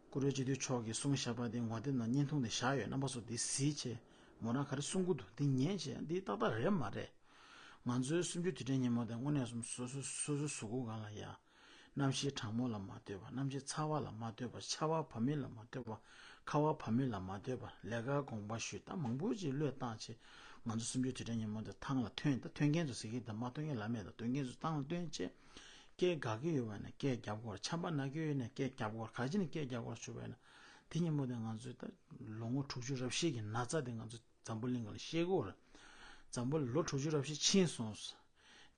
བཀུར་འོས་སྤྱི་འཐུས་མཆོག་གིས་གསུངས་བཞག་པ་དེ་ངོ་དེབ་ནང་བརྙན་ཐུང་དེ་བཞག་ཡོད། རྣམ་པ་ཚོ་དེ་གཟིགས་བྱས་མོ་རང་ག་རེ་གསུང་གི་འདུག་དེ་ཉན་བྱས། འདི་ཏག་ཏག་རེད་མ་རེད། ང་ཚོའི་གསུམ་བཅུ་དུས་དྲན་ཉིན་མོ་དེ་དངོས་གནས་སོ་སོ་སོ་སོ་སོའི་གཟུགས་པོ་སྒང་ལ་ཡ། གནམ་གཤིས་གྲང་མོ་ལ་མ་ལྟོས་པ། གནམ་གཤིས་ཚ་བ་ལ་མ་ལྟོས་པ། ཆར་པ་བབས་མིན་ལ་མ་ལྟོས་པ། ཁ་བ་བབས་མིན་ལ་མ་ལྟོས་པ། ལས་ཀ་དགོངས་པ་ཞུས། ད་མང་པོ་ཅིག་བློས་བཏང་བྱས། ང་ཚོ་གསུམ་བཅུ་དུས་དྲན་ཉིན་མོ་འདི་ཐང་ལ་ཐོན། ད་ཐོན་མཁན་ཚོ་ཟེར་གྱི་ད་མ་ཐོན་མཁན་ལབ་མེད། ད་ཐོན་མཁན་ཚོ་ཐང་ལ་ཐོན་བྱས། སྐད་དགའ་གི་ཡོད་པ་ན་སྐད་རྒྱབ་དགོས་རེད། ཆམ་པ་ན་གི་ཡོད་ན་སྐད་རྒྱབ་དགོས་རེད། ག་ཅི་ནས་སྐད་རྒྱབ་དགོས་རེད་ཞུས་པ་ཡིན་ན། དེ་ཉིན་མོ་དེ་ང་ཚོས་ད་ལོ་ངོ་དྲུག་ཅུ་རེ་བཞི་གི་ན་ཚ་དེ་ང་ཚོ་འཛམ་བུ་གླིང་ལ་བཤད་ཀྱི་ཡོད་རེད། འཛམ་བུ་གླིང་ལོ་དྲུག་ཅུ་རེ་བཞི་ཕྱིན་སོང་།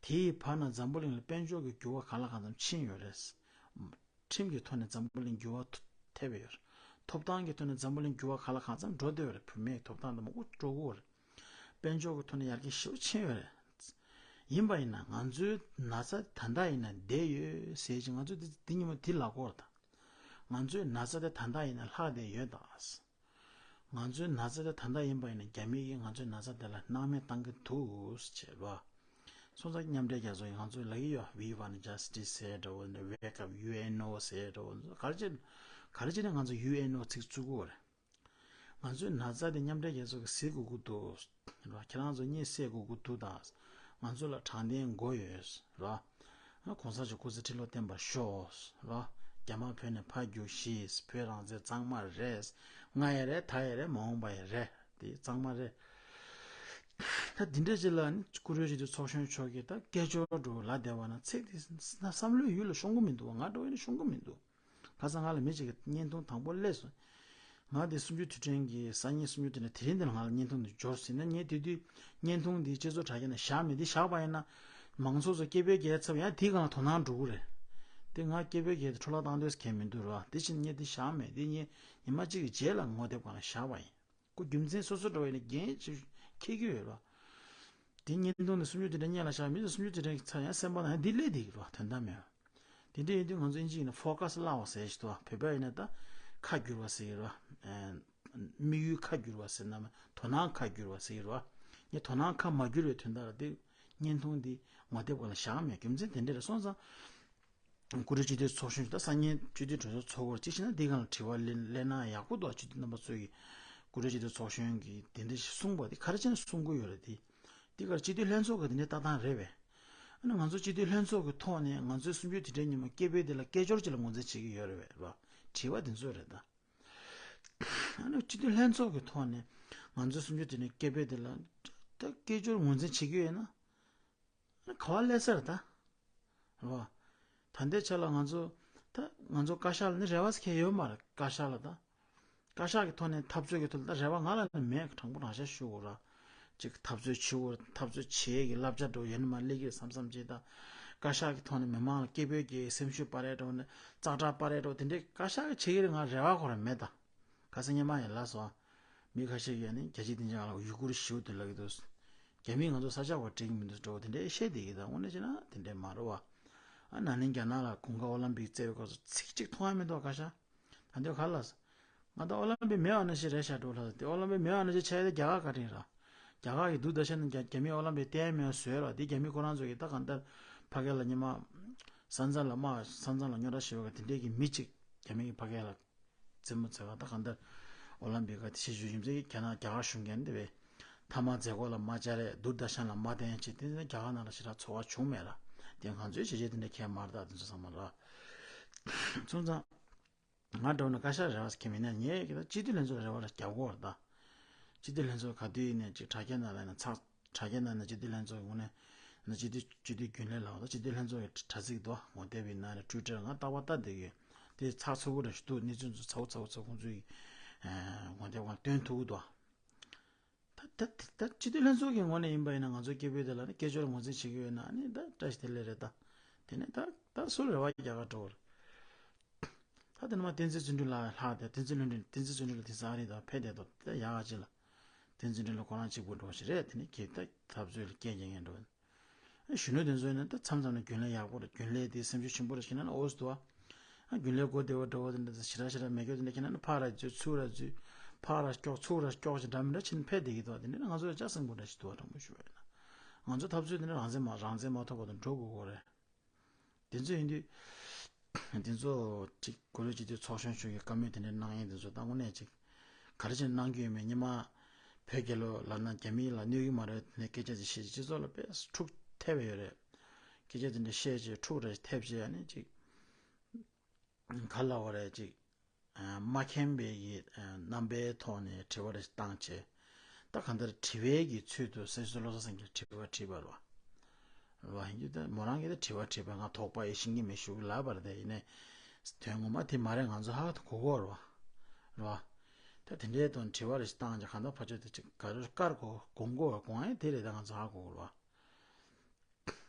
དེའི་བར་ན་འཛམ་བུ་གླིང་ལ་དཔལ་འབྱོར་གྱི་འགྱུར་བ་གང་ལ་གང་འཚམ་ཕྱིན་ཡོད་རེད། ཁྲིམས་ཀྱི་ཐོག་ནས་འཛམ་བུ་གླིང་འགྱུར་བ་ཐེབས་ཡོད་རེད། ཐོབ་ཐང་གི་ཐོག་ནས་འཛམ་བུ་གླིང་འགྱུར་བ་གང་ལ་གང་འཚམ་འགྲོ་བསྡད་ཡོད་རེད། བུད་མེད་ཐོབ་ཐང་དང་མང་པོ་འགྲོ་གི་ཡོད་རེད། དཔལ་འབྱོར་གྱི་ཐོག་ནས་ཡར་རྒྱས་ཞེ་པོ་ཕྱིན་ཡོད་རེད། ཡིན་པ་ཡིན་ན་ང་ཚོའི་ན་ཚ་ད་ལྟ་ཡིན་ན་བསྡད་ཡོད་ཟེར་གྱི། ང་ཚོས་འདི་འདི་ཉིན་མོ་འདི་ལབ་དགོས་རེད་ད། ང་ཚོའི་ན་ཚ་དེ་ད་ལྟ་ཡིན་ན་ལྷག་བསྡད་ཡོད་ད། ང་ཚོའི་ན་ཚ་དེ་ད་ལྟ་ཡིན་པ་ཡིན་ན་རྒྱ་མི་གིས་ང་ཚོའི་ན་ཚ་དེ་ལ་སྣང་མེད་བཏང་གི་འདུག་ཟེར་བ། སོང་ཙང་མཉམ་འབྲེལ་རྒྱལ་ཚོགས་ཀྱིས་ང་ཚོ་ལབ་ཀྱི་ཡོད། We want justice ཟེར་འདྲ་བོ་ནས། Wake up ཡུ་ཨེན་ཨོ་ཟེར་འདྲ་བོ། ག་རེ་བྱས་ག་རེ་བྱས་ནས་ང་ཚོ་ཡུ་ཨེན་ཨོ་ཚིག་བཙུགས་ཀྱི་ཡོད་རེད། ང་ཚོའི་ན་ཚ་དེ་མཉམ་འབྲེལ་རྒྱལ་ཚོགས་ཀྱིས་གཟིགས་དགོས་ཀྱི་འདུག་ར། ཁྱེད་རང་ཚོ་གཉིད་སད་དགོས་ཀྱི་འདུག་དང་། ང་ཚོ་ལ་དྲང་བདེན་དགོས་ཡོད་ར། གོང་ས་མཆོག་སྐུ་ཚེ་ཁྲི་ལོ་བརྟན་པར་ཤོག་ར། རྒྱ་དམར་བོད་ནས་ཕར་རྒྱུགས་ཤིག་བོད་རང་བཙན་གཙང་མ་རེད། སྔ་ཡང་རེད། ད་ཡང་རེད། མ་འོངས་པ་ཡང་རེད། དེ་གཙང་མ་རེད། ད་འདི་འདྲ་ཅིག་ལ་ནི་བཀུར་འོས་སྤྱི་འཐུས་ཚོགས་གཞོན་མཆོག་གིས་ད་སྐད་ཅོར་འདྲ་བོ་ལབ་བསྡད་པ་ན། ཚིག་དེ་བསམ་བློའི་ཡུལ་ལ་ཤོང་གི་མི་འདུག་ང་འདྲ་བོ་ཡིན་ན་ཤོང་གི་མི་འདུག་ཁ་སང་ང་ལ་མི་གཅིག་གིས་བརྙན་ཐུང་དང་པོ་སླེབས་སོང་། ང་དེ་གསུམ་བཅུ་དུས་དྲན་གྱི་སང་ཉིན་གསུམ་བཅུ་དུས་དྲན་དེ་རིང་འདི་ལ་ང་ལ་བརྙན་ཐུང་འདི་འབྱོར་སོང་ན། ངས་དེ་དུས་བརྙན་ཐུང་འདི་སྤྱི་ཚོགས་དྲ་རྒྱ་ནང་བཞག་མེད། འདི་བཞག་པ་ཡིན་ན་མང་ཚོགས་ཚོ་སྐད་འབོད་རྒྱག་ཚར་བ་ཡང་དེའི་སྒང་ལ་དོ་སྣང་འགྲོ་གི་རེད། དེ་ང་སྐད་འབོད་རྒྱག་དེ་འཕྲོ་བརླག་བཏང་འདོད་གལ་མི་འདུག་ར། དེ་བཞིན་ངས་འདི་བཞག་མེད། འདི་ངས་ཉི་མ་གཅིག་གི་རྗེས་ལ་ངོ་དེབ་སྒང་ལ་བཞག་པ་ཡིན། ཁོ་རྒྱུ་མཚན་སོ་སོ་འདྲ་བོ་ཡིན་ན་འགན་ཅིག་འཁྱེར་གྱི་ཡོད་ར། དེ་བརྙན་ཐུང་དེ་གསུམ་བཅུ་དུས་དྲན་སྔོན་ལ་བཞག་མི་ཚོ་གསུམ་བཅུ་དུས་དྲན་གྱི་ཚར་ཡང་སེམས་པ་ནང་ཡང་འདི་སླེབས་བསྡད་ཀྱི་རེད་བ། དོན་དག་མེད། དེ་འདྲ་ཡིན་དུས་ང་ཚོ་ཨིན་ཇི་ཡིན་ན་ཕོ་ཀ་སི་བརླག་པ་ཟེར་ཞིག་འདུག་བ། བོད་པ་ཡིན་ན་ད་ཁ་བསྒྱུར་བ་ཟེར་གྱི་རེད་བ། དམིགས་ཡུལ་ཁ་བསྒྱུར་བ་ཟེར་ན་མ་དོ་སྣང་ཁ་བསྒྱུར་བ་ཟེར་གྱི་རེད་བ། ངས་དོ་སྣང་ཁ་མ་བསྒྱུར་བའི་དོན་དག་ལ་དེ་བརྙན་ཐུང་འདི་ངོ་དེབ་སྒང་ལ་བཞག་མེད། རྒྱུ་མཚན་དེ་འདྲ་རེད། སོང་ཙང་། ཀུ་ཤྲི་སྤྱི་འཐུས་ཚོགས་གཞོན་ད་སང་ཉིན་སྤྱི་འཐུས་གྲོས་ཚོགས་ཚོགས་སྐོར་གཅིག་བྱས་ན་འདི་སྒང་ལ་དྲི་བ་སླེབས་སླེབས་ན་ཡག་པོ་འདུག་སྤྱི་འཐུས་རྣམ་པ་ཚོས་ཀྱིས་ཀུ་ཤྲི་སྤྱི་འཐུས་ཚོགས་གཞོན་གྱིས་དེ་འདྲ་ཞིག་གསུངས་པ་དེ་ག་རེ་བྱས་ནས་གསུང་གི་ཡོད་རེད་དེ། འདི་གར་སྤྱི་འཐུས་ལྷན་ཚོགས་ཀྱི་དེ་འདྲའི་ལྟ་སྟངས་རེད་པས། ཨ་ནི་ང་ཚོ་སྤྱི་འཐུས་ལྷན་ཚོགས་ཀྱི་ཐོག་ནས་ང་ཚོའི་གསུམ་བཅུའི་དུས་དྲན་ཉིན་མོ་སྐད་འབོད་དེ་ལ་སྐད་ཅོར་ཅིག་ལ་ངོས་འཛིན་བྱེད་ཀྱི་ཡོད་རེད་པས། དྲི་བ་དེ་ཚོ་རེད་ད། ཨ་ནི་སྤྱི་འཐུས་ལྷན་ཚོགས་ཀྱི་ཐོག་ནས་ང་ཚོའི་གསུམ་བཅུའི་དུས་དྲན་སྐད་འབོད་དེ་ལ་ད་སྐད་ཅོར་ངོས་འཛིན་བྱེད་ཀྱི་ཡོད་ན། ཨ་ནི་ག་པར་སླེབས་ས་རེད་ད། རེད་བ། ད་ལྟའི་ཆ་ལ་ང་ཚོ་ད་ང་ཚོ་བཀའ་ཤག་ལ་ནི་རེ་བ་ཟེར་མཁན་ཡོད་མ་རེད། བཀའ་ཤག་ལ་ད། བཀའ་ཤག་གི་ཐོག་ནས་འཐབ་རྩོད་ཀྱི་ཐོག་ལ་ད་རེ་བ་ང་ལ་ནི་མེད། དྲང་པོ་རང་བཤད་ཞུ་དགོས་ར། ཅིག་འཐབ་རྩོད་བྱེད་དགོས་ར། འཐབ་རྩོད་བྱེད་ཀྱི་བསླབ་བྱ་འགྲོ་ཡོད་ནི་མ་སླེབས་ཀྱི་རེད་བསམ་བསམ་བྱེད་ད། བཀའ་ཤག་གི་ཐོག་ནས་མི་མང་ལ་སྐད་འབོད་ཀྱི་སེམས་ཤུགས་སྤར་ཡས་འགྲོ་ནི་ཙག་སྒྲ་སྤར་ཡས་འགྲོ་དེ་འདྲའི་བཀའ་ཤག་གི་བྱེད་ཀྱི་རེད། ང་རེ་བ་ཁོ་རང་མེད་ད། ག་ས་སྔོན་མ་ཡིན་ལ་སོ། མི་ཁ་ཤས་ཀྱིས་ནི་རྒྱལ་སྤྱིའི་སྡིངས་ཆ་ལ་ཡུ་གུར་ཞེ་པོ་དེ་ལབ་ཀྱི་འདུག་རྒྱ་མིས་ང་ཚོ་ས་ཆ་བ་དྲན་གྱི་མི་འདུག་འགྲོ་བ་དེ་འདྲའི་བཤད་བསྡད་ཀྱི་ད། དངོས་གནས་བྱས་ན་དེ་འདྲའི་མ་རེད་བ། ཨ་ན་ནིང་རྒྱ་ནག་ལ་དགུན་ཁ་ཨོ་ལམ་པིག་རྩེ་བའི་སྐབས་སུ་ཚིག་གཅིག་མཐོང་ཡ་མི་འདུག་བཀའ་ཤག་ད་འདོད་ག་ལ། ང་ད་ཨོ་ལམ་པིག་མེད་པ་ནང་བཞིན་རེད་ཤག་འགྲོ་ལ་དེ་ཨོ་ལམ་པིག་མེད་པ་ནང་བཞིན་ཆགས་ཡ་དེ་རྒྱ་གར་བཀའ་དྲིན་ར། རྒྱ་གར་གྱི་འདུག་ད་ཤ་ནི་རྒྱ་རྒྱ་མིས་ཨོ་ལམ་པིག་བསྟན་ཡ་མེད་པ་བཟོས་ར། དེ་རྒྱ་མི་ཁོ་རང་ཚོ་གིས་ད་གང་ལྟར་ཕ་གི་ལ་ཉི་མ་ས་མཚམས་ལ་དམག་ས་མཚམས་ལ་རྙོག་དྲ་ཞེ་པོ་ག་དེ་འདྲས་ཀྱི་མི་གཅིག་རྒྱ་མི་གི་ཕ་གི་ལ། རྩེད་མོ་རྩེ་བ་ད་གང་ལྟར་ཨོ་ལམ་པིག་ག་དེ་ཤེས་ཞུ་ཡིན་ཚེ་རྒྱ་ནག་རྒྱ་གར་གཞུང་གིས་འདི་བས་མཐའ་མ་མཛད་སྒོ་ལ་མ་བཅར་རེད། དུར་དར་ཤན་ལ་མ་བསྟན་ཅེས་དེ་ནི་རྒྱ་གར་ནང་ལ་ཞེ་དྲག་ཚོར་བ་བྱུང་མེད་ར། དེ་ང་ཚོའི་བྱས་རྗེས་དེ་འདྲ་ཁྱད་མ་རེད་ད་དེ་ཚོ་ཚང་མ་ར། སོང་ཙང་ང་འདྲ་བོ་ན་བཀའ་ཤག་རེ་བ་ཁྱེད་མིན་ན་ངས་ཀྱི་ད་སྤྱི་འཐུས་ལྷན་ཚོགས་ལ་རེ་བ་ར་རྒྱབ་དགོས་ར་ད། སྤྱི་འཐུས་ལྷན་ཚོགས་ག་དུས་ཡིན་ནས་ཅིག་དྲ་རྒྱ་ནང་ལ་ཡིན་ན་ཚགས། དྲ་རྒྱ་ནང་ནས་སྤྱི་འཐུས་ལྷན་ཚོགས་ཀྱི་ངོས་ནས་ན་སྤྱི་འཐུས་སྤྱི་འཐུས་རྒྱུན་ལས་ལ་འོ་ད་སྤྱི་འཐུས་ལྷན་ཚོགས་ཀྱི་དྲ་ཚིགས་དོ་ངོ་དེབ་ཡིན་ན་རེད། ཊུའི་ཊར་ང་རྟག་པར་ལྟ་བསྡད་ཀྱི་ཡོད། དེ་ཚགས་ཚུད་པོ་རེད་ཞུ་འདུག་གནས་ཚུལ་ཚོ་ཚ་བོ་ཚ་བོ་ཚོ་ཁོང་ཚོའི་ངོ་དེབ་ཁང་སྟོན་ཐུབ་ཀྱི་འདུག་ད་ད་ད་སྤྱི་འཐུས་ལྷན་ཚོགས་ཀྱི་ངོས་ནས་ཡིན་པ་ཡིན་ན་ང་ཚོ་སྐད་འབོད་དེ་ལ་ནི་སྐད་ཅོར་ངོས་འཛིན་བྱེད་ཀྱི་ཡོད་ན་ནི་ད་བཀྲ་ཤིས་བདེ་ལེགས་རེད་ད། དེ་ནས་ད་ད་སུ་རེ་བ་རྒྱག་ག་འགྲོ་བར། ད་དེ་ནས་མ་བསྟན་འཛིན་བརྩོན་འགྲུས་ལགས་ལྷག་དེ་བསྟན་འཛིན་བློ་གྲོས་བསྟན་འཛིན་བརྩོན་འགྲུས་ལགས་དེང་སང་ཨ་རི་དང་ཕེབས་བསྡད་དོ་དེ་ཡག་ག་ཅིག་ལ། བསྟན་འཛིན་བརྩོན་འགྲུས་ལགས་ཁོ་རང་གཅིག་པུ་འགྲོ་ཞིག་རེད། དེ་ནས་ཁྱེད་ད་འཐབ་རྩོད་ལ་སྐད་རྒྱག་མཁན་འགྲོ། གཞོན་ནུ་དེ་ཚོ་ཡིན་ན་ད་མཚམས་མཚམས་ནས་རྒྱུན་ལས་ཡག་པོ་རེད། རྒྱུན་ལས་དེ་སེམས་ཤུགས་ཆེན་པོ་རེད་ཞིག་ན་ཨོ་སི་དུ་ཨ། རྒྱུན་ལས་སྒོ་བདེ་བོ་འགྲོ་བ་དེ་འདྲ་ཞེ་དྲག་ཞེ་དྲག་མེད་རྒྱུ་དེ་འདྲ་ཁྱེད་ན་ཕར་ར་འཛུལ་ཚུར་ར་འཛུལ། ཕར་ར་སྐྱོག་ཚུར་ར་སྐྱོག་ཅིག་འདྲ་མི་འདྲ་ཕྱིན་ཕེབས་བསྡད་ཀྱི་འདུག་དེ་འདྲ་ང་ཚོ་ལ་ལྕགས་སྲིན་པོ་འདྲ་ཞིག་འདུག་དྲང་པོ་ཞུ་བ་ཡིན་ན། ང་ཚོ་འཐབ་རྩོད་དེ་འདྲ་རང་བཙན་མ་རང་བཙན་མ་ཐོབ་བར་དུ་འགྲོ་དགོས་ཀྱི་རེད། དེ་ཚོ་ཡིན་དུས། དེ་ཚོ་ཅིག་གུ་རུ་སྤྱི་འཐུས་ཚོགས་གཞོན་མཆོག་གིས་བཀའ་མོལ་དེ་འདྲ་གནང་ཡས་དེ་ཚོ་ད་དངོས་གནས་ཅིག་ག་རེ་བྱས་གནང་རྒྱུ་ཡོད་མེད་སྔོན་མ་བོད་རྒྱལ་ལོ་ལབ་ན་རྒྱ་མི་ལ་གནོད་ཀྱི་མ་རེད་དེ་ནས་སྐད་ཆ་ཅིག་བཤད་ཅིག་སྤྱི་ཚོགས་ལ་དཔེ་འཁྲུག་ཐེབས་ཡོད་རེད། སྐད་ཆ་དེ་འདྲ་བཤད་ཅིག་འཁྲུག་རེ་ཐེབས་ཅིག་ཨ་ནི་ཅིག་ག་ལབ་དགོས་རེད་ཅིག་མ་མཁྱེན་པའི་ཡི་རྣམ་པའི་ཐོག་ནས་དྲི་བ་རེ་བཏང་བྱས། ད་གང་ལྟར་དྲི་བའི་གི་ཚུལ་དུ་སྲིད་ཟུར་བློ་བཟང་སེང་གེས་དྲི་བ་དྲིས་པ་རེད་བ། རེད་བ་ཡིན་རྒྱུ་ད་མོ་རང་གིས་ད་དྲི་བ་དྲིས་པ་ང་དོགས་པ་ཡེ་ཤེས་ཀྱི་མི་ཞུ་གི་ལབ་པ་རེད། ད་ཡིན་ནའི་དོན་ངོ་མ་དེ་མ་རེད། ང་ཚོ་ཧ་གོ་གོ་རེད་བ། རེད་བ། ད་དེ་འདྲའི་དོན་དྲི་བ་རེ་ཞིག་བཏང་བྱས་གང་ལྟར་ཕར་ཕྱོགས་དེ་ཅིག་ག་རེ་བཀར་གོ་དགོངས་གོ་བ་དགོངས་ཡས་དེ་རེད། ད་ང་ཚོ་ཧ་གོ་གོ་རེད་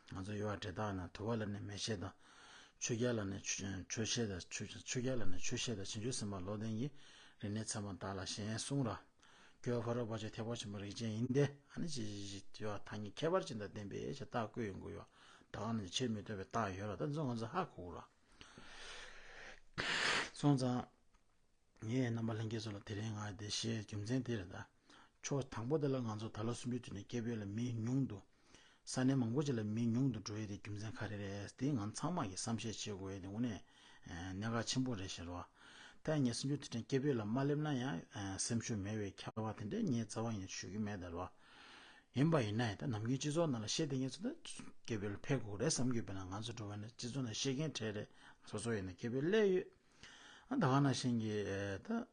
བ། ང་ཚོ་ཡོད་པ་འདྲ་ད་ན་དུ་བ་ལ་ནི་མེ་ཤེལ་དང་། ཆོས་རྒྱལ་ལ་ནི་ཆོས་ཆོས་ཤེལ་དང་ཆོས་ཆོས་རྒྱལ་ལ་ནི་ཆོས་ཤེལ་དང་བྱང་ཆུབ་སེམས་དཔའ་བློ་ལྡན་གྱིས། རིག་གནས་ཚད་མ་དག་ལ་ཞེན་གསུང་ར། སྐྱོ་བ་ཕ་རོལ་བ་ཅན་ཐེག་པ་ཆེན་པོའི་རིགས་ཅན་ཡིན་ཏེ། ཨ་ནི་ཅི་ཞིག་ཅི་ཡོད་ཐ་སྙད་ཁྱད་པར་ཅན་དང་ལྡན་པའི་ཞེས་རྟགས་བཀོད་ཡོང་གི་ཡོད། ད་ག་ནི་ཆེས་མི་ཐོབ་པའི་རྟགས་ཡོད་ར། ད་ཚོ་ང་ཚོ་ཧ་གོ་ར། སོང་ཙང་། ངས་རྣམ་པ་ལྷན་རྒྱས་ཚོ་ལ་དེ་རིང་ང་འདི་བཤད་རྒྱུ་མཚན་དེ་རེད་ད། ཕྱོགས་དང་པོ་དེ་ལ་ང་ཚོ་ད་ལོ་གསུམ་བཅུའི་དུས་ནས་སྐད་འབོད་ལ་མི་ཉུང་དུ། ས་གནས་མང་པོ་ཅིག་ལ་མི་ཉུང་དུ་འགྲོ་ཡས་དེ་རྒྱུ་མཚན་ག་རེ་རེད། དེ་ང་ཚང་མ་གིས་བསམ་ཤེས་བྱེད་དགོས་ཡས་དེ་དངོས་གནས་གནད་འགག་ཆེན་པོ་རེད་ཟེར་བ། ད་ངས་གསུམ་བཅུའི་དུས་དྲན་སྐད་འབོད་ལ་མ་སླེབས་ན་ཡང་སེམས་ཤུགས་མེད་པའི་ཁྱབ་པ་དེ་འདྲ་ངས་རྩ་བ་ཉིད་ཞུ་གི་མེད་ད་རེད་བ། ཡིན་པ་ཡིན་ན་ཡང་ད་ནམ་རྒྱུན་སྤྱི་ཚོགས་ནང་ལ་བཤད་བསྡད་མཁན་ཚོ་ད་སྐད་འབོད་ལ་ཕེབས་དགོས་རེད་བསམ་གྱི་ཡོད། དཔེར་ན་ང་ཚོ་འགྲོ་བ་ན་སྤྱི་ཚོགས་ནང་བཤད་མཁན་གྲས་རེད། སོ་སོ་ཡིན་ན་སྐད་འབོད་སླེབས་ཡོད། ཨ་ད་ག་ནང་བཞིན་གྱི་ཨེ་ད་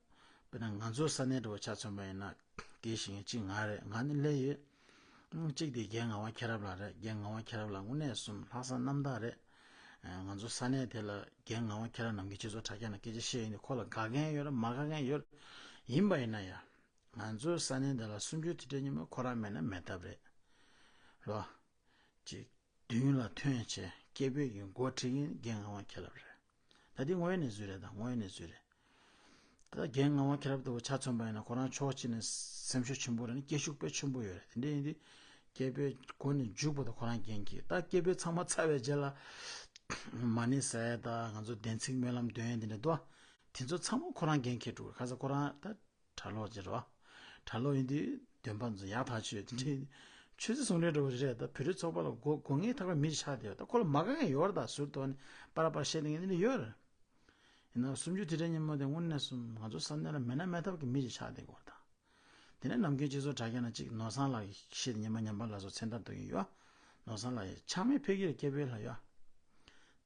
དཔེར་ན་ང་ཚོ་ས་གནས་འདྲ་བོ་ཆ་མཚོན་པ་ཡིན་ན་དགེ་བཤེས་གཅིག་ང་རེད། ང་ནི་སླེབས་ཡོད། ཨང་གཅིག་དེ་རྒན་ངག་དབང་མཁྱེན་རབ་ལགས་རེད། རྒན་ངག་དབང་མཁྱེན་རབ་ལགས་དངོས་གནས་གསུམ་ལྷག་བསམ་རྣམ་དག་རེད། ཨེ་ང་ཚོ་ས་གནས་དེ་ལ་རྒན་ངག་དབང་མཁྱེན་རབ་ནམ་རྒྱུན་སྤྱི་ཚོགས་དྲ་རྒྱ་ནང་སྐད་ཆ་བཤད་ཡོང་དུས་ཁོ་ལ་དགའ་མཁན་ཡོད་རེད། མ་དགའ་མཁན་ཡོད་རེད། ཡིན་པ་ཡིན་ན་ཡང་ང་ཚོའི་ས་གནས་འདི་ལ་གསུམ་བཅུའི་དུས་དྲན་ཉིན་མོ་ཁོ་རང་མེད་ན་མེད་ཐབས་རེད། རོ། ཅིག་མདུན་ལ་ཐོན་བྱས་སྐད་འབོད་ཀྱི་འགོ་ཁྲིད་མཁན་རྒན་ངག་དབང་མཁྱེན་རབ་རེད། ད་འདི་དངོས་ཡོད་གནས་ཚུལ་རེད། ད་དངོས་ཡོད་གནས་ཚུལ་རེད། ད་རྒན་ངག་དབང་མཁྱེན་རབ་ལྟ་བུ་ཆ་མཚོན་པ་ཡིན་ན་ཁོ་རང་ཕྱོགས་གཅིག་ནས་སེམས་ཤུགས་ཆེན་པོ་རེད། ནི་སྐད་ཤུགས་དཔེ་ཆེན་པོ་ཡོད་རེད། དེ་འདྲ་ཡིན་དུས་སྐད་འབོད་སྒོ་ནས་མཇུག་བར་དུ་ཁོ་རང་འགན་འཁྱེར། ད་སྐད་འབོད་ཚང་མ་ཚར་བའི་རྗེས་ལ་མ་ཎི་ཟེར་ཡ་ད་ང་ཚོ་བདེན་ཚིག་སྨོན་ལམ་འདོན་ཡ་འདི་འདྲ་འདུག་དེ་ཚོ་ཚང་མ་ཁོ་རང་འགན་འཁྱེར་འགྲོ་གི་རེད། ག་ས་ཁོ་རང་ད། གྲྭ་ལོག་ཅིག་རེད་བ། གྲྭ་ལོག་ཡིན་དུས་འདོན་པ་ཚོ་ཡག་ཐག་ཆོད་དེ་འདྲའི་ཆོས་སྲིད་ཟུང་འབྲེལ་འདྲ་བོ་རེད། ད་བོད་རིགས་ཚོགས་པ་ལ་དགོས་དགོས་ངེས་ཐག་པའི་མི་ཞིག་ཆགས་བསྡད་ཡོད། ད་ཁོ་ལ་མ་དགའ་མཁན་ཡོད་རེད། ད་ཟུར་དུ་ནས་པར་པར་བཤད་མཁན་འདི་འདྲ་ཡོད་རེད། ཡིན་ནའང་གསུམ་བཅུ་དེ་འདྲའི་ཉིན་མོ་དེ་དངོས་གནས་སུ་ང་ཚོ་ས་གནས་ལ་མེད་ན་མེད་ཐབས་ཀྱི་མི་ཞིག་ཆགས་བསྡད་ཡོད་རེད་ད། དེ་ནས་ནམ་རྒྱུན་སྤྱི་ཚོགས་དྲ་རྒྱ་ནང་གཅིག་ནོར་བཟང་ལགས་ཀྱི་ཤི་ཉི་མ་ཉམས་པ་ལ་སོགས་མཚན་རྟགས་འདོན་གྱི་ཡོད། ནོར་བཟང་ལགས་ཡ་ཆགས་མེད་ཕེབས་ཀྱི་རེད། སྐྱེ་བོའི་ལྷ་ཡ།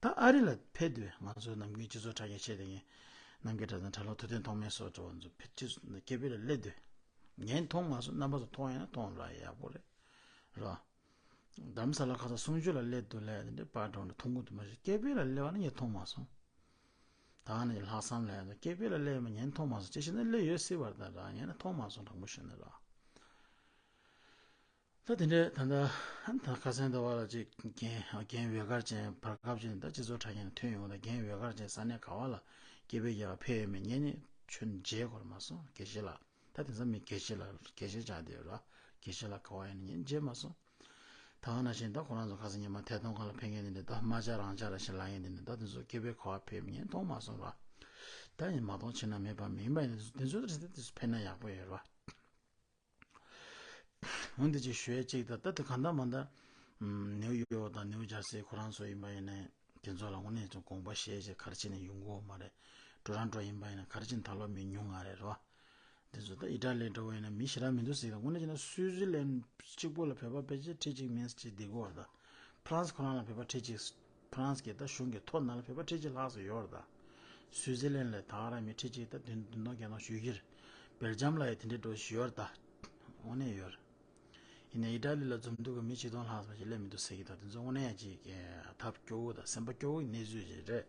ད་ཨ་རི་ལ་ཕེབས་དུས་ང་ཚོ་ནམ་རྒྱུན་སྤྱི་ཚོགས་དྲ་རྒྱ་བཤད་དེ་ངས་རྣམ་རྒྱལ་གྲྭ་ཚང་གྲྭ་ལོག་ཐུབ་བསྟན་ཐོགས་མེད་སོགས་འགྲོ་བ་ཚོ་ཕེབས་སྤྱི་སྐྱེ་བོའི་ལྷ་སླེབས་དུས་ངས་མཐོང་མ་སོང་། རྣམ་པ་ཚོ་མཐོང་ཡོད་ན་མཐོང་ར་ཡག་པོ་རེད་ར། རྡ་རམ་ས་ལ་ཁ་སང་གསུང་ཆོས་ལ་སླེབས་འདུག་ལས་དེ་འདྲའི་པར་འགྲོ་འདྲ་མཐོང་གི་འདུག་མ་གཞི་སྐྱེ་བོའི་ལྷ་སླེབས་པ་ནི་ངས་མཐོང་མ་སོང་། ད་ནི་ལྷག་བསམ་ལས་སྐྱེ་བོའི་ལྷ་སླེབས་པ་ངས་མཐོང་མ་སོང་། ཅི་ཞིག་ནི་སླེབས་ཡོད་སྲིད་པར་ད་ར་ངས་ནི་མཐོང་མ་སོང་དྲང་པོ་ཞུ་ན་ར། ད་དེ་འདྲའི་ད་ལྟ་ད་ཁ་སང་ཟླ་བ་ལ་ཅིག་རྒན་རྒན་འོད་དཀར་ཅན་བར་སྐབས་ཅིག་ནས་ད་སྤྱི་ཚོགས་དྲ་རྒྱ་ནས་ཐོན་ཡོང་ད་རྒན་འོད་དཀར་ཅན་ས་གནས་ག་བ་ལ་སྐྱེ་བོའི་རྒྱལ་ཁབ་ཕེབས་ཡོད་མེད་ངས་ནི་ཁྱོན་མཇལ་གོ་མ་སོང་། དགེ་བཤེས་ལགས། ད་དེང་སང་མི་དགེ་བཤེས་ལགས་དགེ་བཤེས་ཆགས་བསྡད་ཡོད་ར། དགེ་བཤེས་ལགས་ག་བ་ཡིན་ན་ངས་མཇལ་མ་སོང་། ད་ག་ནང་བཞིན་ད་ཁོ་རང་ཚོ་ཁ་སང་ཉི་མ་ཐད་གཏོང་ཁང་ལ་ཕེབས་མཁན་དེ་འདྲ་ད་རྨ་བྱ་རང་བྱ་ར་ཞིག་ལབ་མཁན་དེ་འདྲ་ད་དེ་ཚོ་སྐྱེ་བོའི་ག་བ་ཕེབས་མཁན་མཐོང་མ་སོང་ར། ད་ཡིན་མ་གཏོང་ཕྱིན་ན་མེད་པ་མིན་པ་ཡིན་ན་དེ་ཚོ་དེ་ཚོ་ཕེབས་ན་ཡག་པོ་ཡོད་ར། འོན་ཏེ་ཅིག་ཞུ་ཡས་གཅིག་ད་ལྟ་དེ་གང་ལྟར་མ་ལྟར་ནིའུ་ཡོག་དང་ནིའུ་ཇར་སི་ཁོ་རང་ཚོ་ཡིན་པ་ཡིན་ནའི་དེ་ཚོ་ལ་དངོས་གནས་ཀྱི་དགོངས་པ་བཞེས་བྱས་ག་རེ་བྱས་ནས་ཡོང་གི་ཡོད་མ་རེད། ཊོ་རོན་ཊོ་ཡིན་པ་ཡིན་ན་ག་རེ་བྱས་ནས་ད་ལོ་མི་ཉུང་ང་རེད་རོ། དེ་ཚོ་ད་ཨི་ཊ་ལི་འདྲ་བོ་ཡིན་ན་མི་ཞེ་དྲག་མི་འདུག་ཟེར་གི་འདུག་དངོས་གནས་བྱས་ན་སུའུ་ཙི་ལན་གཅིག་པོ་ལ་བོད་པ་ཕལ་ཆེར་ཁྲི་གཅིག་མིན་ཅིག་བསྡད་ཀྱི་ཡོད་རེད་ད། ཕ་རན་སི་ཁོ་རང་ལ་བོད་པ་ཁྲི་གཅིག་ཕ་རན་སི་གི་ད་གཞུང་གི་ཐོག་ནང་ལ་བོད་པ་ཁྲི་གཅིག་ལྷག་ཙམ་ཡོད་རེད་ད། སུའུ་ཙི་ལན་ལ་ད་ག་རང་མི་ཁྲི་གཅིག་ད་བདུན་བདུན་སྟོང་བརྒྱད་སྟོང་ཞུ་གི་རེད། སྦེལ་ཇམ་ལ་ཡང་དེ་འདྲའི་འགྲོ་ཞུ་ཡོད་རེད་ད། དངོས་གནས་ཡོད་རེད། ཡིན་ནའི་ཨི་ཊ་ལི་ལ་འཛོམས་འདུ་གི་མི་ཆིག་སྟོང་ལྷག་ཙམ་ཞིག་སླེབས་མི་འདུག་ཟེར་གི་ད། དེ་ཚོ་དངོས་གནས་ཡང་ཅིག་ཐབས་སྐྱོ་བོ་དང་སེམས་པ་སྐྱོ་བོའི་གནས་ཚུལ་ཞིག་རེད།